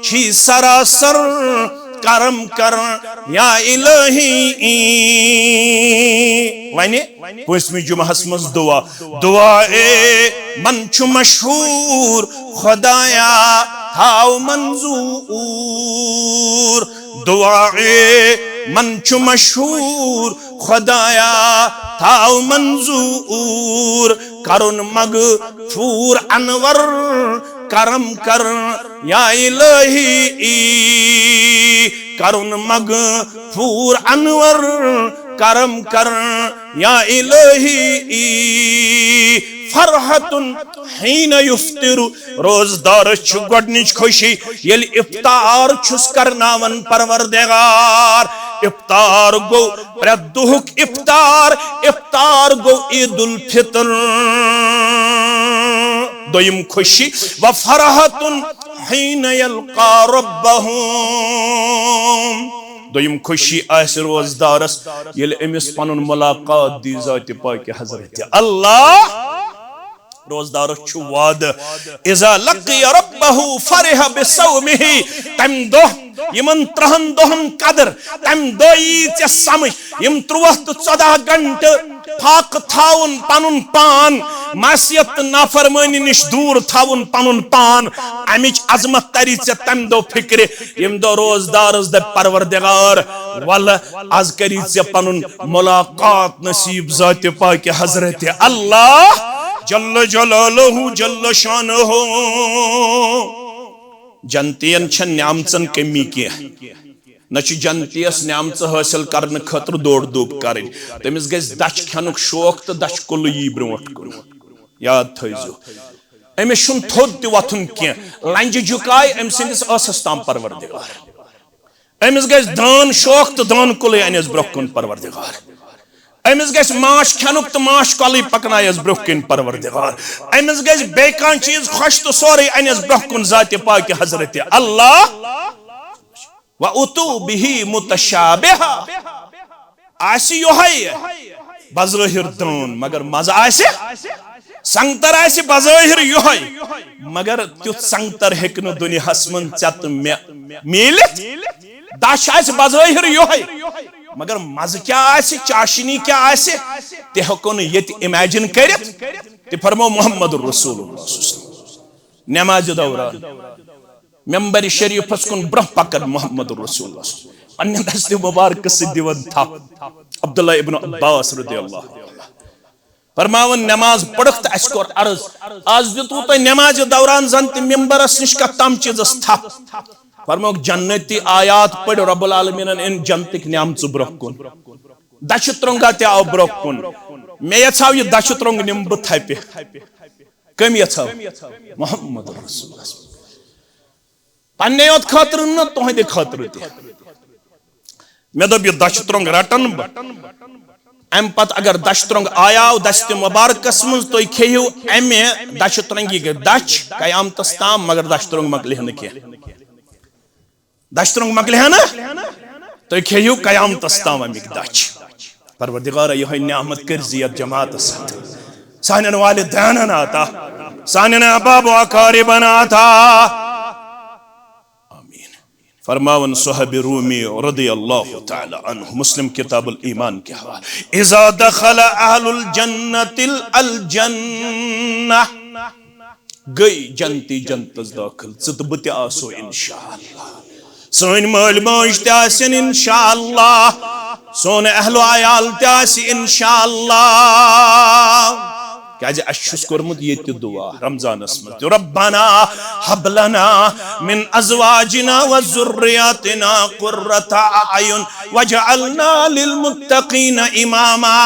چھی سراسر، کرم کر یا الہی۔ وۄنۍ پٲنٛژمہِ جمعہس منٛز دعا، دعا اے من چھُ مشہوٗر، خدایا تھاو منظوٗر۔ دعا اے من چھُ مشہوٗر، خدایا تھاو منظوٗر۔ کرُن مغفوٗر انور، کرم کر یا الہی۔ کرُن مغفوٗر انور، کرم کر یا الہی۔ فرحتن حین یفطر، روزدارس چھُ گۄڈنِچ خوشی ییٚلہِ افطار چھُس کرناوان پروردگار۔ افطار گوٚو پرٛٮ۪تھ دۄہُک افطار، افطار گوٚو عید الفطر۔ دوٚیِم خوشی، و فرحتن حین یلقا ربہم۔ دوٚیِم خوشی آسہِ روزدارس ییٚلہِ أمِس پنُن ملاقات دی ذاتِ پاکِ حضرت اللہ۔ روزدارس چھُ وعدٕ، اذا لقی ربہ فرح بصومہ، تمہِ دۄہ یِمن ترٛہن دۄہن قدر، تمہِ دۄہ یی ژےٚ سمجھ، یِم ترٛوہ تہٕ ژۄدہ گھنٹہٕ فاقہٕ تھاوُن پنُن پان، معصیت تہٕ نافرمٲنی نِش دوٗر تھاوُن پنُن پان، امِچ عظمت تری ژےٚ تمہِ دۄہ فکرِ، ییٚمہِ دۄہ روزدارس دپہِ، پروردگار، ولہٕ از کری ژےٚ پنُن ملاقات نصیب ذاتِ پاکِ حضرت اللہ جل جلالہ جل شانہ۔ جنتین چھنہٕ نعمژن کمی کینٛہہ، نہ چھُ جنتیس نعمژٕ حٲصِل کرنہٕ خٲطرٕ دورٕ دوٗپ کرٕنۍ۔ تٔمِس گژھِ دچھ کھٮ۪نُک شوق تہٕ دچھ کُلہٕ یی برونٛٹھ کُن۔ یاد تھٲیزیو، أمِس چھُنہٕ تھوٚد تہِ وۄتھُن کینٛہہ۔ لنجہِ جُکایہِ أمۍ سٕنٛدِس ٲسس تام پروردگار۔ أمِس گژھِ دان شوق تہٕ دان کُلٕے انٮ۪س برونٛہہ کُن پروردگار۔ أمِس گژھِ ماچھ کھٮ۪نُک تہٕ ماچھ کۄلٕے پکنایس برونٛہہ کُن پروردگار۔ أمِس گژھِ بیٚیہِ کانٛہہ چیٖز خۄش تہٕ سورُے انٮ۪س برونٛہہ کُن ذاتِ پاکِ حضرت اللہ۔ و اتوا بہ متشابہہ۔ آسہِ یۄہے بظٲہر دان، مگر مزٕ آسہِ سنگتر آسہِ بظٲہر یۄہے، مگر تیُتھ سنگتر ہیٚکہِ نہٕ دُنیاہس منٛز ژےٚ تہٕ مےٚ میٖلِتھ۔ دچھ آسہِ بظٲہر یۄہے، مگر مزٕ کیٛاہ آسہِ، چاشنی کیٛاہ آسہِ، تہِ ہیٚکو نہٕ ییٚتہِ imagine کٔرِتھ۔ تہِ فرمو محمد رسول اللہ صلی اللہ علیہ وسلم۔ نمازِ دوران ممبر شریفس کُن برونٛہہ پکان محمد رسول اللہ صلی اللہ علیہ وسلم۔ پننہِ دستِ مبارکہٕ سۭتۍ دِوان تھپھ۔ عبداللہ ابن عباس رضی اللہ عنہ فرماوان، نماز پٔرٕکھ تہٕ اسہِ کوٚر عرض، از دِتوٕ تۄہہِ نمازِ دوران زن تہِ ممبرس نِش کتھ تام چیٖزس تھپھ؟ فرمووُکھ، جنتی آیات پٔرۍ، رب العالمینن أنۍ جنتٕکۍ نعمژٕ برونٛہہ کُن، دچھِ ترٛۄنٛگا تہِ آو برونٛہہ کُن۔ مےٚ یژھاو یہِ دچھِ ترٛۄنٛگ نِمہٕ بہٕ تھپہِ۔ کٔمۍ یژھاو؟ محمد رسول اللہ۔ پننے یوت خٲطرٕ نہٕ، تُہنٛدِ خٲطرٕ تہِ۔ مےٚ دوٚپ، یہِ دچھِ ترٛۄنٛگ رٹن بہٕ۔ امہِ پتہٕ اگر دچھِ ترٛۄنٛگ آیاو دستِ مبارکس منٛز، تُہۍ کھیٚیِو امہِ دچھِ ترٛۄنٛگہِ دچھ قیامتس تام، مگر دچھِ ترٛۄنٛگ مۄکلہِ نہٕ کینٛہہ۔ دچھِ ترٛۄنٛگ مۄکلہِ ہا نہٕ؟ تُہۍ کھیٚیِو قیامتس تام امیِکۍ دچھ۔ پروردگارا، یِہوٚے نعمت کٔرۍ زِ یتھ جماعتس سۭتۍ۔ سانٮ۪ن والدینن عطا، سانٮ۪ن احباب و اقاربن عطا۔ آمین۔ فرماوان صحابی رومی رضی اللہ تعالی عنہ، مسلم کتاب الایمان کے حوالے، اذا دخل اہل الجنت ال-، الجنہ، گٔے جنتی جنتس دٲخل، ژٕ تہٕ بہٕ تہِ آسو انشاءاللہ۔ سٲنۍ مٲلۍ مٲج تہِ آسن انشاءاللہ۔ سون اہل و عیال تہِ آسہِ انشاءاللہ۔ کیازِ اَسہِ چھُس کوٚرمُت ییٚتہِ تہِ دعا رمضانس منٛز تہِ، ربنا ہب لنا من ازواجنا و ذریاتنا قرۃ اعین واجعلنا للمتقین اماما۔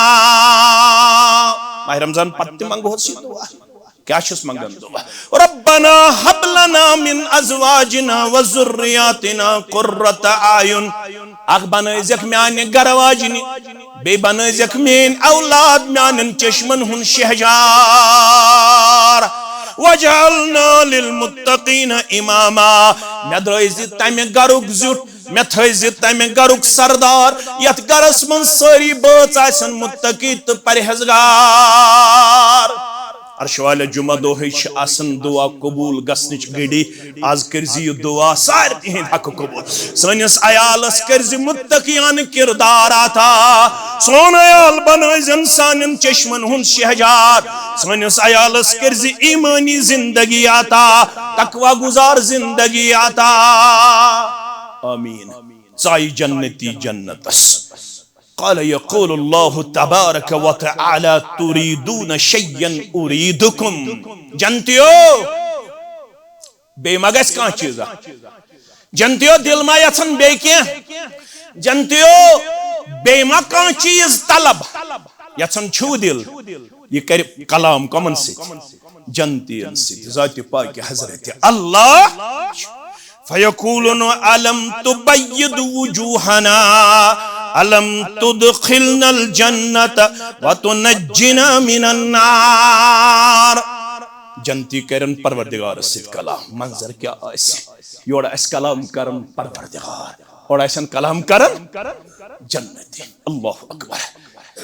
ماہِ رمضان پتہٕ تہِ منٛگہوس یہِ دعا۔ کیٛاہ چھُس منٛگان دعا؟ ربنا ہب لنا من ازواجنا و ذریاتنا قرۃ اعین۔ اکھ بنٲیزیکھ میانہِ گرٕ واجنہِ، بیٚیہِ بنٲیزیکھ میٲنۍ اولاد میانٮ۪ن چشمن ہُنٛد شہجار۔ واجعلنا للمتقین اماما۔ مےٚ ترٲیزِ تمہِ گرُک زیُٹھ، مےٚ تھٲیزِ تمہِ گرُک سردار، یتھ گرس منٛز سٲری بٲژ آسن متقی تہٕ پرہیزگار۔ عرش والہِ جمعہ دۄہٕے چھِ آسان دعا قبول گژھنٕچ گھڑی۔ آز کٔرزِ یہِ دعا سارنٕے ہٕنٛدۍ حق قبول۔ سٲنِس عیالس کٔرزِ متقیانہٕ کردار عطا۔ سون عیال بنٲوزٮ۪ن سانٮ۪ن چشمن ہُنٛد شہجار۔ سٲنِس عیالس کٔرزِ ایمٲنی زندگی عطا، تقوی گزار زندگی عطا۔ آمین۔ ژایہِ جنتی جنتس۔ قال یقول اللہ تبارک و تعالی، تریدون شیئا اریدکم۔ جنتیو، بیٚیہِ ما گژھِ کانٛہہ چیٖزا؟ جنتیو، دِل ما یژھن بیٚیہِ کینٛہہ؟ جنتیو، بیٚیہِ ما کانٛہہ چیٖز طلب یژھن چھُو دِل؟ یہِ کرِ کلام کمن سۭتۍ؟ جنتین سۭتۍ، ذاتِ پاکِ حضرت اللہ۔ فیقولون الم تبید وجوہنا، الم تدخلنا الجنت وتنجنا من النار۔ جنتی کرن پروردگارس سۭتۍ کلام، منظر کیٛاہ آسہِ؟ یورٕ آسہِ کلام کران پروردگار، اورٕ آسن کلام کران جنتی۔ اللہ اکبر۔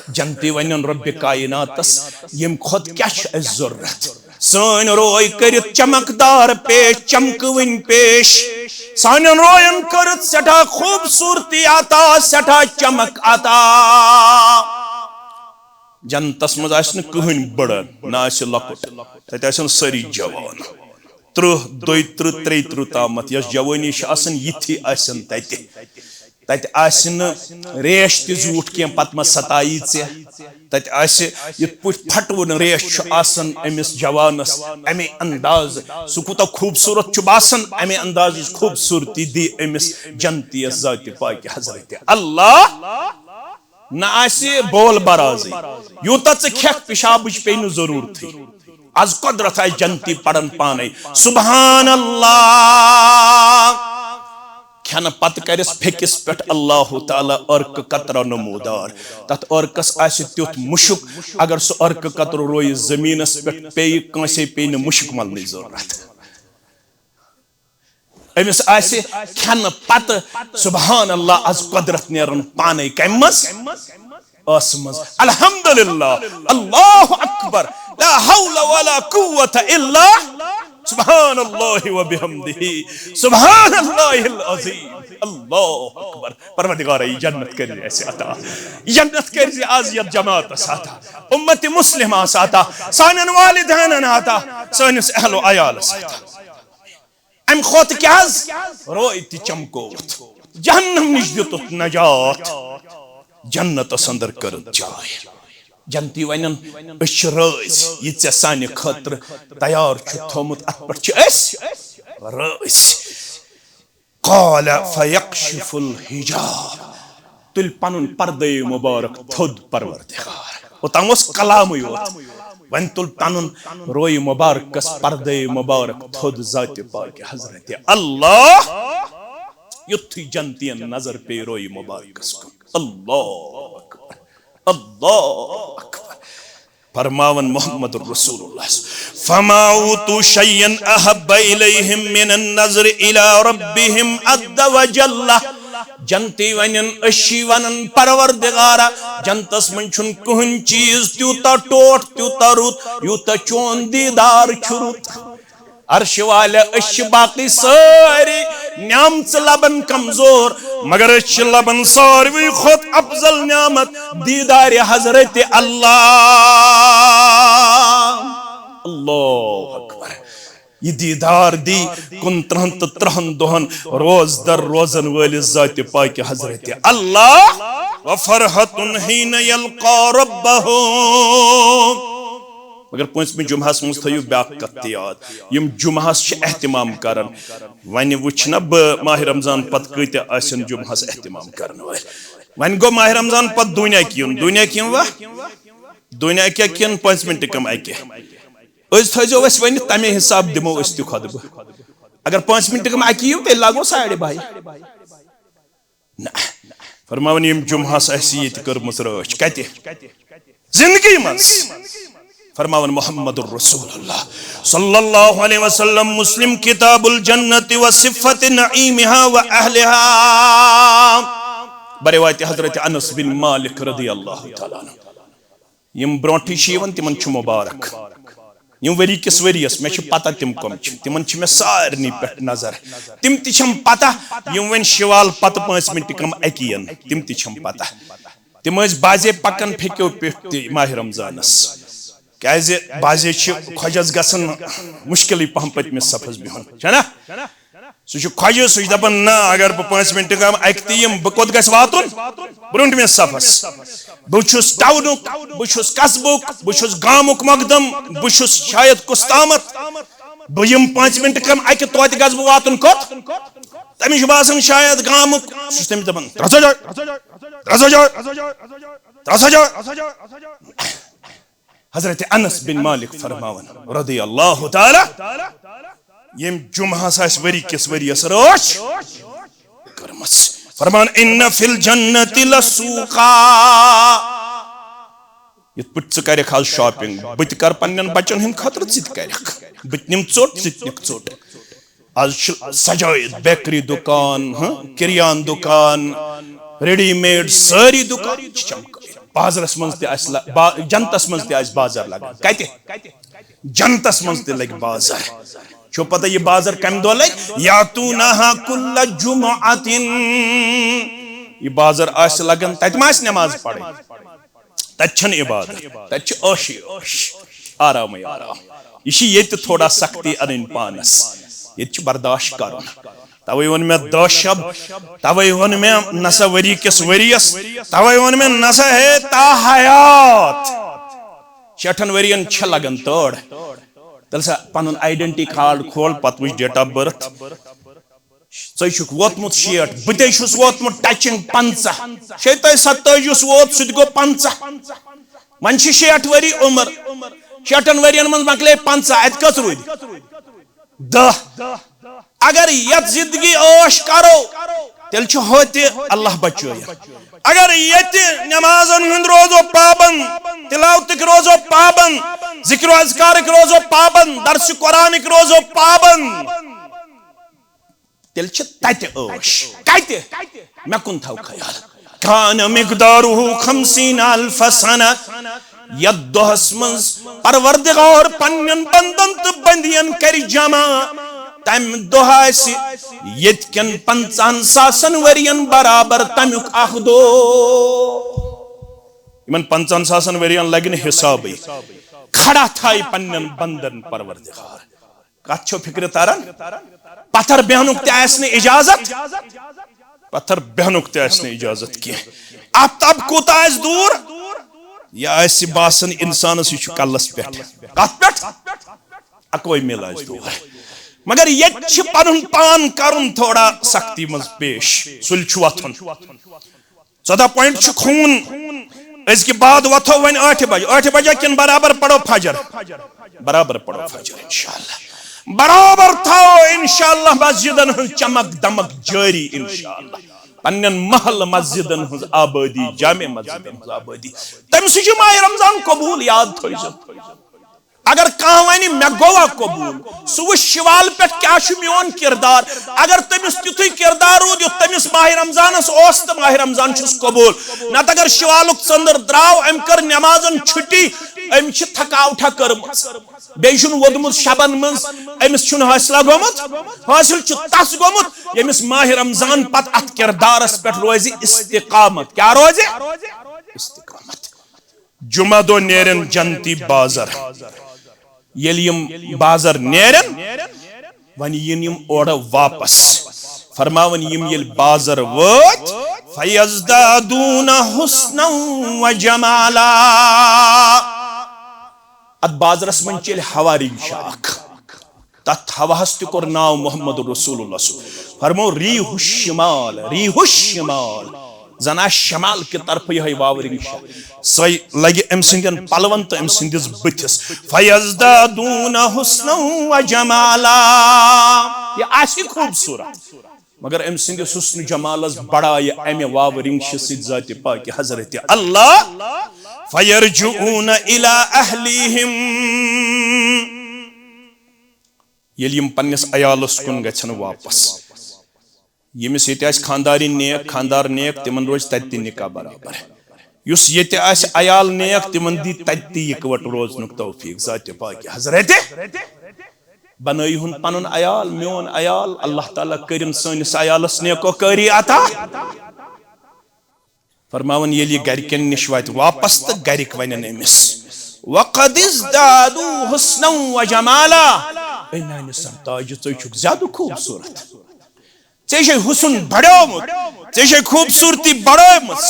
جنتی ونن رب کائناتس، یم کھۄتہٕ کیٛاہ چھُ اسہِ ضرورت؟ سٲنۍ روے کٔرِتھ چمکدار پیش، چمکوٕنۍ پیش۔ سانٮ۪ن روین کٔرٕتھ سٮ۪ٹھاہ خوبصورتی عطا، سٮ۪ٹھاہ چمک عطا۔ جنتس منٛز آسہِ نہٕ کٕہٕنۍ بٔڑ، نہ آسہِ لۄکُٹ، تتہِ آسن سٲری جوان۔ ترٕٛہ، دۄیہِ ترٕٛہ، ترٛیہِ ترٕٛہ تامتھ یۄس جوٲنی چھِ آسان، یِتھی آسن تتہِ۔ تتہِ آسہِ نہٕ ریش تہِ زیوٗٹھ کینٛہہ، پتہٕ ما ستایی ژےٚ۔ تتہِ آسہِ یِتھ پٲٹھۍ پھٹوُن ریش چھُ آسان أمِس جوانس، امے انداز سُہ کوٗتاہ خوٗبصوٗرت چھُ باسان، امے اندازٕچ خوٗبصوٗرتی دی أمِس جنتیس ذاتِ پاکِ حضرت اللہ۔ نہ آسہِ بول برازٕے، یوٗتاہ ژٕ کھٮ۪کھ، پِشابٕچ پیٚیہِ نہٕ ضروٗرتھٕے۔ از قۄدرت آسہِ جنتی پران پانے، سبحان اللہ۔ کھٮ۪نہٕ پتہٕ کرٮ۪س پھیٚکِس پٮ۪ٹھ اللہ تعالیٰ عرقہٕ قطرہ نمودار۔ تتھ عرقس آسہِ تیُتھ مُشُک، اگر سُہ عرقہٕ قطرٕ رویہِ زٔمیٖنس پٮ۪ٹھ، پیٚیہِ کٲنٛسے، پیٚیہِ نہٕ مُشُک ملنٕچ ضروٗرت۔ أمِس آسہِ کھٮ۪نہٕ پتہٕ، سبحان اللہ، از قۄدرت نیران پانے۔ کمہِ منٛز؟ ٲسہٕ منٛز۔ الحمدللہ، اللہ اکبر، لا حول ولا قوت الا۔ سبحان اللہ و بحمدہ، سبحان اللہ العظیم، اللہ اکبر۔ پروردگارا، یہ جنت کٔرزِ اسہِ عطا، جنت کٔرزِ از یتھ جماعتس عطا، امت مسلمس عطا، سانٮ۪ن والدینن عطا، سٲنِس اہل و عیالس عطا۔ امہِ کھۄتہٕ کیٛاہ حظ؟ روے تہِ چمکووُتھ، جہنم نِش دِتُتھ نجات، جنتس اندر کٔرٕتھ جاے۔ جنتی ونن، أسۍ چھِ رٲضۍ، یہِ ژےٚ سانہِ خٲطرٕ تیار چھُ تھوٚومُت، اتھ پٮ۪ٹھ چھِ أسۍ رٲضۍ۔ قال فیکشف الحجاب، تُلۍ پنُن پردے مبارک تھوٚد پروردگار۔ اوٚتام اوس کلامٕے یوت، وۄنۍ تُل پنُن روے مبارکس پردے مبارک تھوٚد ذاتِ پاکِ حضرت اللہ، یُتھُے جنتین نظر پیٚیہِ روے مبارکس کُن۔ اللہ اکبر، اللہ اکبر۔ فرماون محمد رسول اللہ، فما اوتوا شیئا احب الیہم من النظر الی ربہم عز وجل۔ جنتی ونن، أسۍ چھِ ونان، پروردگارا، جنتس منٛز چھُنہٕ کٕہٕنۍ چیٖز تیوٗتاہ ٹوٹھ، تیوٗتاہ رُت، یوٗتاہ چون دیٖدار چھُ رُت۔ عرش والیا، أسۍ چھِ باقٕے سٲری نعمژٕ لبن کمزور، مگر أسۍ چھِ لبن ساروی کھۄتہٕ افضل نعمت دیٖدارِ حضرت اللہ۔ اللہ اکبر۔ یہِ دیٖدار دی کُنترٕہن تہٕ ترٕہن دۄہن روزدر روزن وٲلِس ذاتِ پاکِ حضرت اللہ۔ وفرحة حين يلقى ربه۔ مگر پٲنٛژمہِ جمعہس منٛز تھٲیِو بیٛاکھ کتھ تہِ یاد، یِم جمعہس چھِ اہتمام کران۔ وۄنۍ وٕچھ نہ بہٕ ماہِ رمضان پتہٕ کۭتیاہ آسن جمعہس اہتمام کرن وٲلۍ۔ وۄنۍ گوٚو ماہِ رمضان پتہٕ دُنیا کیُن، دُنیا کیُن وا؟ دُنیا کیٛاہ کِن پانٛژِ منٹہِ کم اکہِ؟ أسۍ تھٲیزیو اَسہِ ؤنِتھ، تمے حساب دِمو أسۍ تہِ خطبہٕ۔ اگر پانٛژِ منٹہِ کم اکہِ یِیِو، تیٚلہِ لاگو ساڑِ باہہِ۔ نہ، فرماوان یِم جمعہس آسہِ ییٚتہِ کٔرمٕژ رٲچھ۔ کتہِ؟ زندگی منٛز۔ فرماوان محمد رسول اللہ صلی اللہ علیہ وسلم، مسلم کتاب الجنت و صفت نعیمها و اہلها۔ بروایت حضرت انس بن مالک رضی اللہ تعالیٰ عنہ۔ یِم برونٹھٕے چھِ یِوان، تِمن چھُ مبارک۔ یِم ؤری کِس ؤریَس، مےٚ چھِ پتہ تِم کم چھِ، تِمن چھِ مےٚ سارنٕے پٮ۪ٹھ نظر۔ تِم تہِ چھِم پتہ، یِم وۄنۍ شوال پتہٕ پانٛژِ منٹہِ کم اکی یِن، تِم تہِ چھِم پتہ۔ تِم ٲسۍ بعضے پکان پھیٚکیو پٮ۪ٹھ تہِ ماہِ رمضانس۔ کیازِ بعضے چھِ خۄجس گژھان مُشکلٕے پہم پٔتمِس صفس بِہُن، چھَنا؟ سُہ چھُ خۄجہِ، سُہ چھُ دَپان، "نہ، اگر بہٕ پانٛژِ مِنٹہِ کم اَکہِ تہِ یِمہٕ، بہٕ کوٚت گژھِ واتُن؟ برٛونٛٹھمِس صفس۔ بہٕ چھُس ٹاونُک، بہٕ چھُس قصبُک، بہٕ چھُس گامُک مقدم، بہٕ چھُس شاید کُس تامَتھ۔ بہٕ یِمہٕ پانٛژِ مِنٹہِ کم اَکہِ، توتہِ گژھٕ بہٕ واتُن کوٚت؟" تٔمِس چھُ باسان شاید گامُک، سُہ چھُ تٔمِس دَپان، "ترٛٹھ سا جاے، ترٛٹھ سا جاے، ترٛٹھ سا جاے۔" حضرت انس بن مالک فرماوان رضی اللہ تعالی، یم جمعہس آسہِ ؤری کِس ؤریس رٲچھ کٔرمٕژ، فرمان، "ان فی الجنت لسوقا"۔ یِتھ پٲٹھۍ ژٕ کرکھ آز شاپنگ، بہٕ تہِ کرٕ پننٮ۪ن بچن ہٕنٛدِ خٲطرٕ، ژٕ تہِ کرکھ۔ بہٕ تہِ نِم ژوٚٹ، ژٕ تہِ نِکھ ژوٚٹ۔ آز چھِ سجٲیِتھ بیکری دُکان، ہاں، کریان دُکان، ریڈی میڈ سٲری دُکان چھِ چمکٲیِتھ۔ بازرس منٛز تہِ آسہِ لا-، با-، جنتس منٛز تہِ آسہِ بازر لگان۔ کتہِ؟ جنتس منٛز تہِ لگہِ بازر۔ چھو پتہ یہِ بازر کمہِ دۄہ لگہِ؟ یاتونہا کل جمعۃ۔ یہِ بازر آسہِ لگان، تتہِ ما آسہِ نماز پرٕنۍ؟ تتہِ چھنہٕ عبادت، تتہِ چھِ عٲشی عٲش، آرامٕے آرام۔ یہِ چھِ ییٚتہِ تھوڑا سختی انٕنۍ پانس، ییٚتہِ چھِ برداشت کرُن۔ توے ووٚن مےٚ دہ شب، توے ووٚن مےٚ نسا ؤری کِس ؤریس، توے ووٚن مےٚ نسا ہے تا حیات۔ شیٹھن ؤرین چھِ لگان تٲڑ۔ تیٚلہِ سا پنُن آیڈنٹی کارڈ کھول، پتہٕ وٕچھ date of birth۔ ژے چھُکھ ووتمُت شیٹھ، بہٕ تے چھُس ووتمُت touching پنٛژاہ۔ شیٚتٲجی ستٲجی یُس ووت، سُہ تہِ گوٚو پنٛژاہ۔ وۄنۍ چھِ شیٹھ ؤری عمر، شیٹھن ؤرین منٛز مۄکلے پنٛژاہ، اتہِ کٔژ روٗدۍ؟ دہ۔ اگر یتھ زندگی عٲش کرو، تیٚلہِ چھُ ہوتہِ اللہ بچٲیِتھ۔ اگر ییٚتہِ نمازن ہُنٛد روزو پابند، تلاوتٕکۍ روزو پابند، ذکر و اذکارٕکۍ روزو پابند، درس قرآنٕکۍ روزو پابند، تیٚلہِ چھِ تتہِ عٲش۔ کتہِ؟ مےٚ کُن تھاو خیال۔ کان مقدارہ خمسین الف سنہ۔ یتھ دۄہس منٛز پروردگار پننٮ۪ن بندن تہٕ بندین کرِ جمع، تمہِ دۄہ آسہِ ییٚتہِ کٮ۪ن پنژاہن ساسن ؤرین برابر تمیُک اکھ دۄہ۔ یِمن پنژاہن ساسن ؤرین لگہِ نہٕ حسابٕے، کھڑا تھایہِ پننٮ۪ن بندن پروردگار۔ کتھ چھو فکرِ تران؟ پتھر بیہنُک تہِ آسہِ نہٕ اجازت، پتھر بیہنُک تہِ آسہِ نہٕ اجازت کینٛہہ۔ آفتاب کوٗتاہ آسہِ دوٗر؟ یہِ آسہِ باسان انسانس یہِ چھُ کلس پٮ۪ٹھ۔ کتھ پٮ۪ٹھ؟ اکوے میل آسہِ دوٗر۔ مگر ییٚتہِ چھِ پنُن پان کرُن تھوڑا سختی منٛز پیش، سُلہِ چھُ وۄتھُن۔ ژۄدہ پوینٹ چھُ خوٗن۔ أزکہِ بعد وۄتھو وۄنۍ ٲٹھِ بجہِ۔ ٲٹھِ بجہِ کِنہٕ برابر پرو فجر؟ برابر پرو فجر انشاءاللہ۔ برابر تھاو انشاءاللہ مسجدن ہٕنٛز چمک دمک جٲری انشاءاللہ۔ پننٮ۪ن محلہٕ مسجدن ہٕنٛز آبٲدی، جامع مسجدن ہٕنٛز آبٲدی۔ تٔمۍ سۭتۍ چھُ ماہِ رمضان قبول، یاد تھٲیزیو۔ اگر کانٛہہ ونہِ، "مےٚ گوٚوا قبول"، سُہ وٕچھ شوال پٮ۪ٹھ کیٛاہ چھُ میون کردار۔ اگر تٔمِس تیُتھُے کردار روٗد، یُتھ تٔمِس ماہِ رمضانس اوس، تہٕ ماہِ رمضان چھُس قبول۔ نتہٕ اگر شوالُک ژٔنٛدٕر درٛاو، أمۍ کٔر نٮ۪مازن چھُٹی، أمۍ چھِ تھکاوٹھا کٔرمٕژ، بیٚیہِ چھُنہٕ ووٚدمُت شبن منٛز، أمِس چھُنہٕ حٲصلہ گوٚمُت۔ حٲصِل چھُ تس گوٚمُت، ییٚمِس ماہِ رمضان پتہٕ اتھ کردارس پٮ۪ٹھ روزِ استقامت۔ کیٛاہ روزِ؟ استقامت۔ جمعہ دۄہ نیرن جنتی بازر۔ ییٚلہِ یِم بازر نیرن، وۄنۍ یِن یِم اورٕ واپس۔ فرماوان، یِم ییٚلہِ بازر وٲتۍ، فیزدادون حسنا و جمالا۔ اتھ بازرس منٛز چلہِ ہوا رنگ شاخ۔ تتھ ہواہس تہِ کوٚر ناو محمد رسول اللہ صلی اللہ علیہ وسلم۔ فرمو، ریح الشمال، ریح الشمال۔ زن آسہِ شمال کہِ طرفہٕ یِہوٚے واورِنگ شاہ۔ سۄے لگہِ أمۍ سٕنٛدٮ۪ن پلون تہٕ أمۍ سٕنٛدِس بٕتھِس۔ فیزدادون حسنا و جمالا۔ یہِ آسہِ خوٗبصوٗرت۔ مگر أمۍ سٕنٛدِس حسن جمالس بڑایہِ امہِ واورِنگ شہِ سۭتۍ ذاتِ پاکہِ حضرت اللہ۔ فیرجعون الی اہلیہم۔ ییٚلہِ یِم پننِس عیالس کُن گژھن واپس، ییٚمِس ییٚتہِ آسہِ خانٛدارِنۍ نیک، خانٛدار نیک، تِمن روزِ تتہِ تہِ نکاح برابر۔ یُس ییٚتہِ آسہِ عیال نیک، تِمن دی تتہِ تہِ یکوٹ روزنُک توفیق ذاتِ پاکہِ حضرت۔ بنٲیِہُن پنُن عیال، میون عیال، اللہ تعالیٰ کٔرِن سٲنِس عیالس نیکو کٲری عطا۔ فرماوان، ییٚلہِ یہِ گرِکٮ۪ن نِش واتہِ واپس تہٕ گرِکۍ ونن أمِس، "وقد ازدادوا حسنا و جمالا"، اے میانہِ سرتاجہِ، ژٕ چھُکھ زیادٕ خوٗبصوٗرت، ژےٚ چھے حسن بڑیومُت، ژےٚ چھے خوٗبصوٗرتی بڑٲومٕژ۔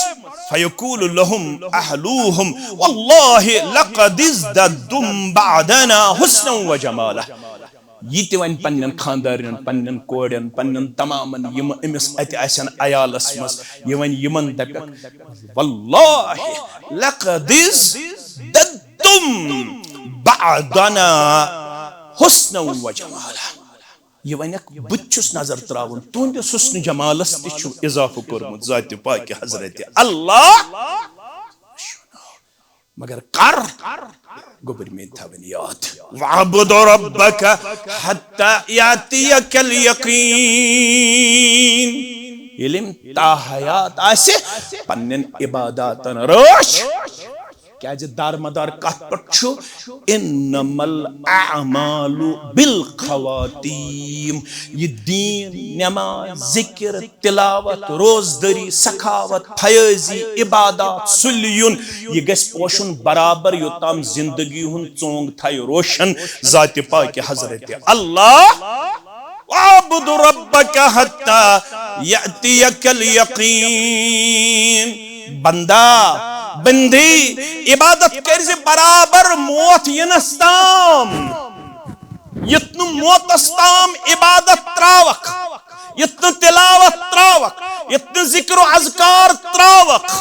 فیقول لهم اہلوہم، "واللہ لقد ازددتم بعدنا حسنا و جمالا"۔ یہِ تہِ وَنہِ پننٮ۪ن خانٛدارٮ۪ن، پننٮ۪ن کورٮ۪ن، پننٮ۪ن تمامن، یِم أمِس اَتہِ آسن عیالس منٛز، یہِ وَنہِ یِمن، دَپٮ۪کھ، "واللہ لقد ازددتم بعدنا حسنا و جمالا"۔ یہِ وَنٮ۪کھ، "بہٕ تہِ چھُس نظر تراوُن، تُہنٛدِس حسن جمالس تہِ چھُ اضافہٕ کوٚرمُت ذاتِ پاکہِ حضرت اللہ"۔ مگر کر؟ گوٚبرۍ میٲنۍ تھاوٕنۍ یاد۔ "واعبد ربک حتی یاتیک الیقین"۔ ییٚلہِ أمۍ تاحیات آسہِ پننٮ۪ن عباداتن رٲچھ، کیازِ دارمدار کتھ پٮ۪ٹھ چھُ؟ "انما الاعمال بالخواتیم"۔ یہِ دیٖن، نماز، ذکر، تلاوت، روزدٔری، سخاوت، فیٲضی، عبادات، سُلہِ یُن، یہِ گژھِ پوشُن برابر، یوٚتام زندگی ہُنٛد ژونگ تھایہِ روشن ذاتِ پاکہِ حضرت اللہ۔ "واعبد ربک حتی یاتیک الیقین"۔ بندہ، بندی، عبادت کٔرزِ برابر موت یِنس تام۔ یُتھ نہٕ موتس تام عبادت تراوکھ، یُتھ نہٕ تلاوت تراوکھ، یُتھ نہٕ ذکر و اذکار تراوکھ۔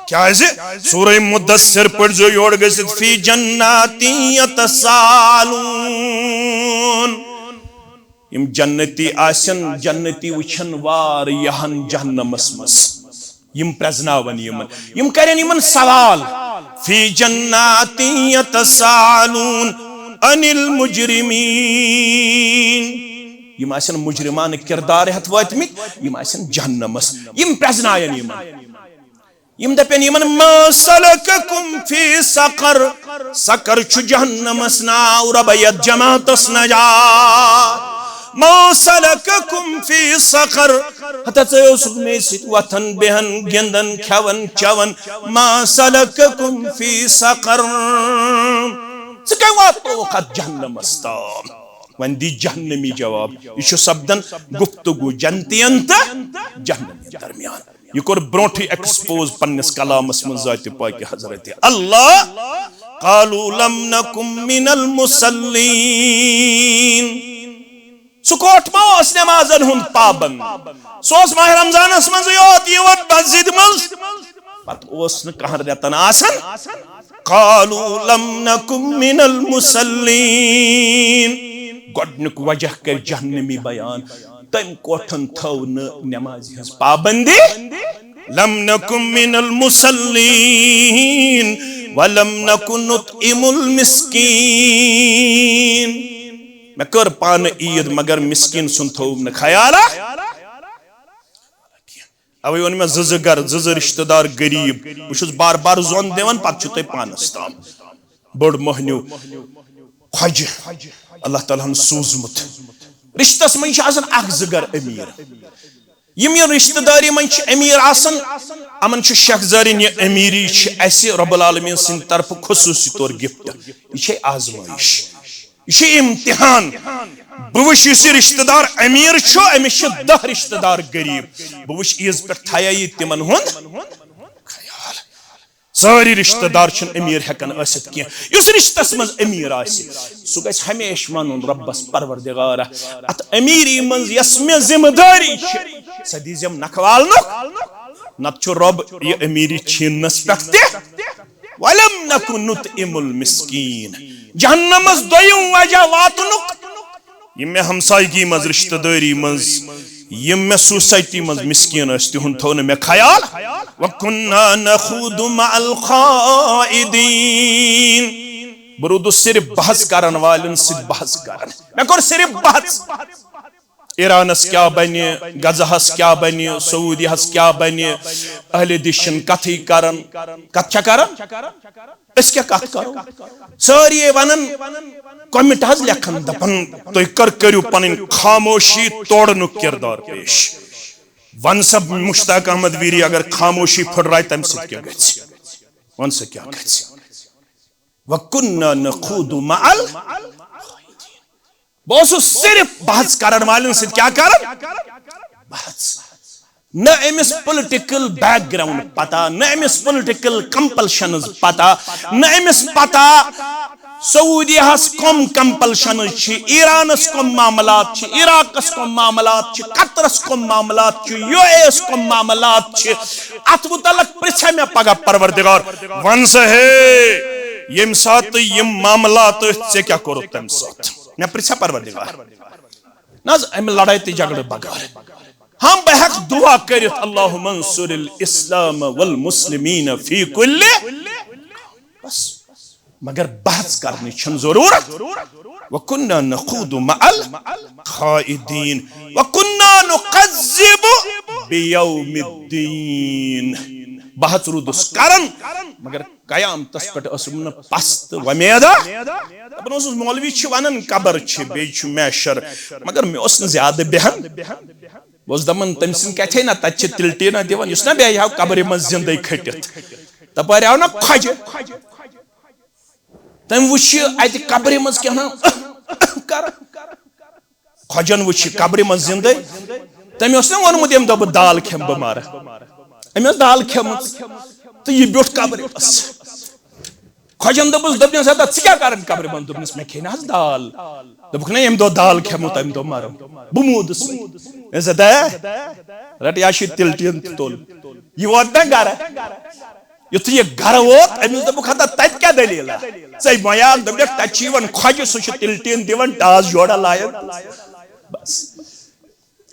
کیازِ؟ سورہ مدثر پٔرزیو یور گٔژھِتھ، "فی جنات یتساءلون"۔ یِم جنتی آسن، جنتی وٕچھن واریاہن جہنمس منٛز۔ یِم پرزناون یِمن، یِم کرن یِمن سوال، "فی جنات یتساءلون عن المجرمین"۔ یِم آسن مجرمانہٕ کردار ہٮ۪تھ وٲتمٕتۍ، یِم آسن جہنمس، یِم پرزناون یِمن۔ یِم دَپن یِمن، "ما سلککم فی سقر؟" سقر چھُ جہنمس ناو، رۄبہ یتھ جماعتس نجات۔ "ما سلککم فی سقر؟" ہتا ژٕ اوسُکھ مےٚ سۭتۍ وۄتھان، بیہان، گِنٛدان، کھٮ۪وان، چٮ۪وان۔ "ما سلککم فی سقر؟" ژٕ کٔمۍ واتنووُکھ اتھ جہنمس تام؟ وۄنۍ دی جہنمی جواب۔ یہِ چھُ سپدان گفتگو جنتین تہٕ جہنمین درمیان۔ یہِ کوٚر برونٹھٕے ایکسپوز پننِس کلامس منٛز ذاتِ پاکِ حضرت اللہ۔ "قالوا لم نکم من المصلین۔" سُہ کوٹھ ما اوس نمازن ہُنٛد پابند؟ سُہ اوس ماہ رمضانس منٛز یوت یِوان مسجد منٛز، پتہٕ اوس نہٕ کانٛہہ رٮ۪تن آسان۔ "قالوا لم نکم من المصلین۔" گۄڈنیُک وجہ کرِ جہنمی بیان، تٔمۍ کوٹھن تھٲو نہٕ نمازِ ہٕنٛز پابندی۔ "لم نکم من المصلین ولم نکن نطعم المسکین۔" مےٚ کٔر پانہٕ عید، مگر مسکین سُنٛد تھوٚوُم نہٕ خیالہ۔ اوے ووٚن مےٚ، زٕ زٕ گرٕ، زٕ زٕ رشتہٕ دار غریب، بہٕ چھُس بار بار زۄن دِوان، پتہٕ چھُ تۄہہِ پانس تام۔ بٔڑ مۄہنیو، خۄجہِ، اللہ تعالیٰ ہن سوٗزمُت۔ رشتس منٛز چھِ آسان اکھ زٕ گرٕ امیر۔ یِم یِم رشتہٕ دٲری منٛز چھِ امیر آسان، یِمن چھُ شیخ زرین، یہِ امیری چھِ اسہِ رب العالمین سٕنٛدِ طرفہٕ خصوٗصی طور گفٹ۔ یہِ چھے آزمٲیش۔ یہِ چھُ امتحان۔ بہٕ وٕچھ، یُس یہِ رشتہٕ دار امیر چھُ، أمِس چھِ دَہ رشتہٕ دار غریب۔ بہٕ وٕچھ، عیٖز پٮ۪ٹھ تھایہ یہِ تِمن ہُنٛد خیال۔ سٲری رشتہٕ دار چھِنہٕ امیر ہٮ۪کان ٲسِتھ کینٛہہ۔ یُس رشتس منٛز امیر آسہِ، سُہ گژھِ ہمیشہِ ونُن، "رۄبس پروردگارا، اتھ امیری منٛز یۄس مےٚ ذمہٕ دٲری چھِ، سۄ دیٖزٮ۪م نکھوالنُک، نتہٕ چھُ رۄب یہِ امیری چھیننس پٮ۪ٹھ تہِ۔" "ولم نکن نطعم المسکین۔" جہنمس دوٚیِم وجہ واتنُک، یِم مےٚ ہمسایگی منٛز، رشتہٕ دٲری منٛز، یِم مےٚ سوسایٹی منٛز مسکین ٲسۍ، تِہُنٛد تھوٚو نہٕ مےٚ خیال۔ "وکنا نخوض مع الخائضین۔" بہٕ روٗدُس صرف بحث کرن والٮ۪ن سۭتۍ بحث کران۔ مےٚ کوٚر صرف بحث۔ ایرانس کیٛاہ بنہِ، غزہس کیٛاہ بنہِ، سعودیہس کیٛاہ بنہِ، اہل حدیث چھِنہٕ کتھٕے کران۔ کتھ چھا کران؟ أسۍ کیٛاہ کتھ کرو؟ سٲری ونان، کومنٹ حظ لیکھان، دپان، "تُہۍ کر کٔرِو پنٕنۍ خاموشی توڑنُک کردار پیش۔" ون سا مشتاق احمد ویری، اگر خاموشی پھٔٹرایہِ، تمہِ سۭتۍ کیٛاہ گژھِ؟ ون سا کیٛاہ گژھِ؟ "وکنا نخوض مع ال-" بہٕ اوسُس صرف بحث کرن والٮ۪ن سۭتۍ کیٛاہ کران؟ بحث۔ نہ أمِس پولیٹیکل بیک گراؤنڈ پتہ، نہ أمِس پولیٹیکل کمپلشنز پتہ، نہ أمِس پتہ سعودیہس کم کمپلشنز چھِ، ایرانس کم معاملات چھِ، عراقس کم معاملات چھِ، قطرس کم معاملات چھِ، یو اے یس کم معاملات چھِ۔ اتھ متعلق پرژھا مےٚ پگاہ پروردگار، ون سا ہے، ییٚمہِ ساتہٕ یِم معاملات ٲسۍ، ژےٚ کیٛاہ کوٚرُتھ تمہِ ساتہٕ؟ مےٚ پرژھا پروردگار۔ نہ حظ، امہِ لڑٲے تہٕ جھگڑٕ بغٲر۔ ہاں، بہٕ ہٮ۪کہٕ دعا کٔرِتھ، "اللہم انصر الاسلام والمسلمین فی کل۔" بس، مگر بحث کرنٕچ چھنہٕ ضرورت۔ "وکنا نخوض مع الخائضین وکنا نکذب بیوم الدین۔" بحث روٗدُس کران، مگر قیامتس پٮ۪ٹھ ٲسٕم نہٕ پژھ تہٕ وۄمیدہ۔ دپان اوسُس، مولوی چھِ ونان قبر چھِ، بیٚیہِ چھُ محشر، مگر مےٚ اوس نہٕ زیادٕ بیہان۔ بہٕ اوسُس دپان، تٔمۍ سٕنٛدۍ کتھے نہ، تتہِ چھِ تِلہٕ ٹیٖنہ دِوان، یُس نہ بیٚہہِ ہا قبرِ منٛز زندے کھٔٹِتھ۔ تپٲرۍ آو نہ خۄجہِ۔ تٔمۍ وٕچھ یہِ اتہِ قبرِ منٛز کیٛاہ نام کران۔ خۄجن وٕچھ یہِ قبرِ منٛز زندے۔ تٔمۍ اوس نہ ووٚنمُت، ییٚمہِ دۄہ بہٕ دال کھٮ۪مہٕ، بہٕ مرٕ۔ أمۍ ٲس دال کھٮ۪مٕژ تہٕ یہِ بیوٗٹھ قبرِ منٛز۔ خۄجن دوٚپُس، دوٚپنس، "ہتا، ژٕ کیٛاہ کران قبرِ منٛز؟" دوٚپنس، "مےٚ کھیٚیہِ نہ حظ دال۔" دوٚپُکھ، "نہ، ییٚمہِ دۄہ دال کھٮ۪مو، تَمہِ دۄہ مرو۔" بہٕ موٗدُس وۄنۍ۔ مےٚ دوٚپُس، "ہتا، رٹ، یا چھُ تِلہٕ ٹیٖن تہِ توٚل۔" یہِ ووت نہ گرٕ۔ یُتھُے یہِ گرٕ ووت، أمِس دوٚپُکھ، "ہتا، تَتہِ کیٛاہ دٔلیٖلہ؟ ژےٚ مۄیاکھ؟" دوٚپُکھ، "تَتہِ چھُ یِوان خۄجہِ، سُہ چھُ تِلہٕ ٹیٖن دِوان، ٹاس جوڑا لایان۔" بس۔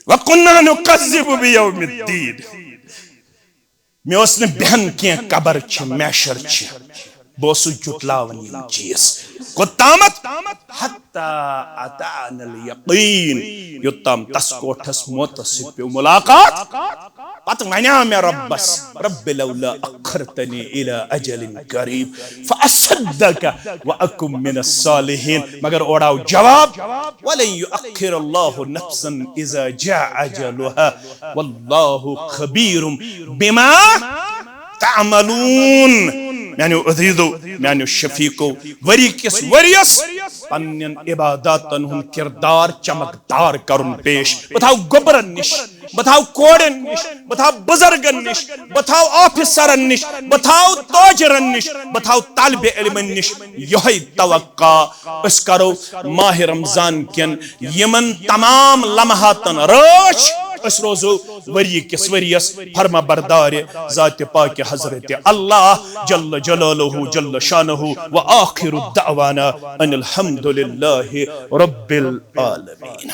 "وَكُنَّا نُكَذِّبُ بِيَوْمِ الدِّينِ۔" مےٚ اوس نہٕ بیہان کینٛہہ، قبر چھِ، محشر چھِ، بہٕ اوسُس جُٹلاوان یِم چیٖز۔ کوٚت تامَتھ؟ حتیٰ اتانا الیقین، یوٚت تام تس کوٹھس موتس سۭتۍ پیوٚو ملاقات۔ پتہٕ ونیٛاو مےٚ رۄبس، رب لولا اخرتنی الی اجل قریب فاصدق واکن من الصالحین۔ مگر اورٕ آو جواب، ولن یؤخر اللہ نفسا اذا جاء اجلها واللہ خبیر بما تعملون۔ میانیو عزیزو، میانیو شفیقو، ؤری کِس ؤریس پننٮ۪ن عباداتن ہُنٛد کردار چمکدار کرُن پیش۔ بہٕ تھاو گوٚبرن نِش، بہٕ تھاو کورٮ۪ن نِش، بہٕ تھاو بُزرگن نِش، بہٕ تھاو آفیسرن نِش، بہٕ تھاو تاجرن نِش، بہٕ تھاو طالب علمن نِش یِہوٚے توقع، أسۍ کرو ماہ رمضان کٮ۪ن یِمن تمام لمحاتن رٲچھ، أسۍ روزو ؤری کِس ؤریس فرما بردار ذات پاک حضرت اللہ جل جلالہ جل شانہ۔ وآخر دعوانا ان الحمد للہ رب العالمین۔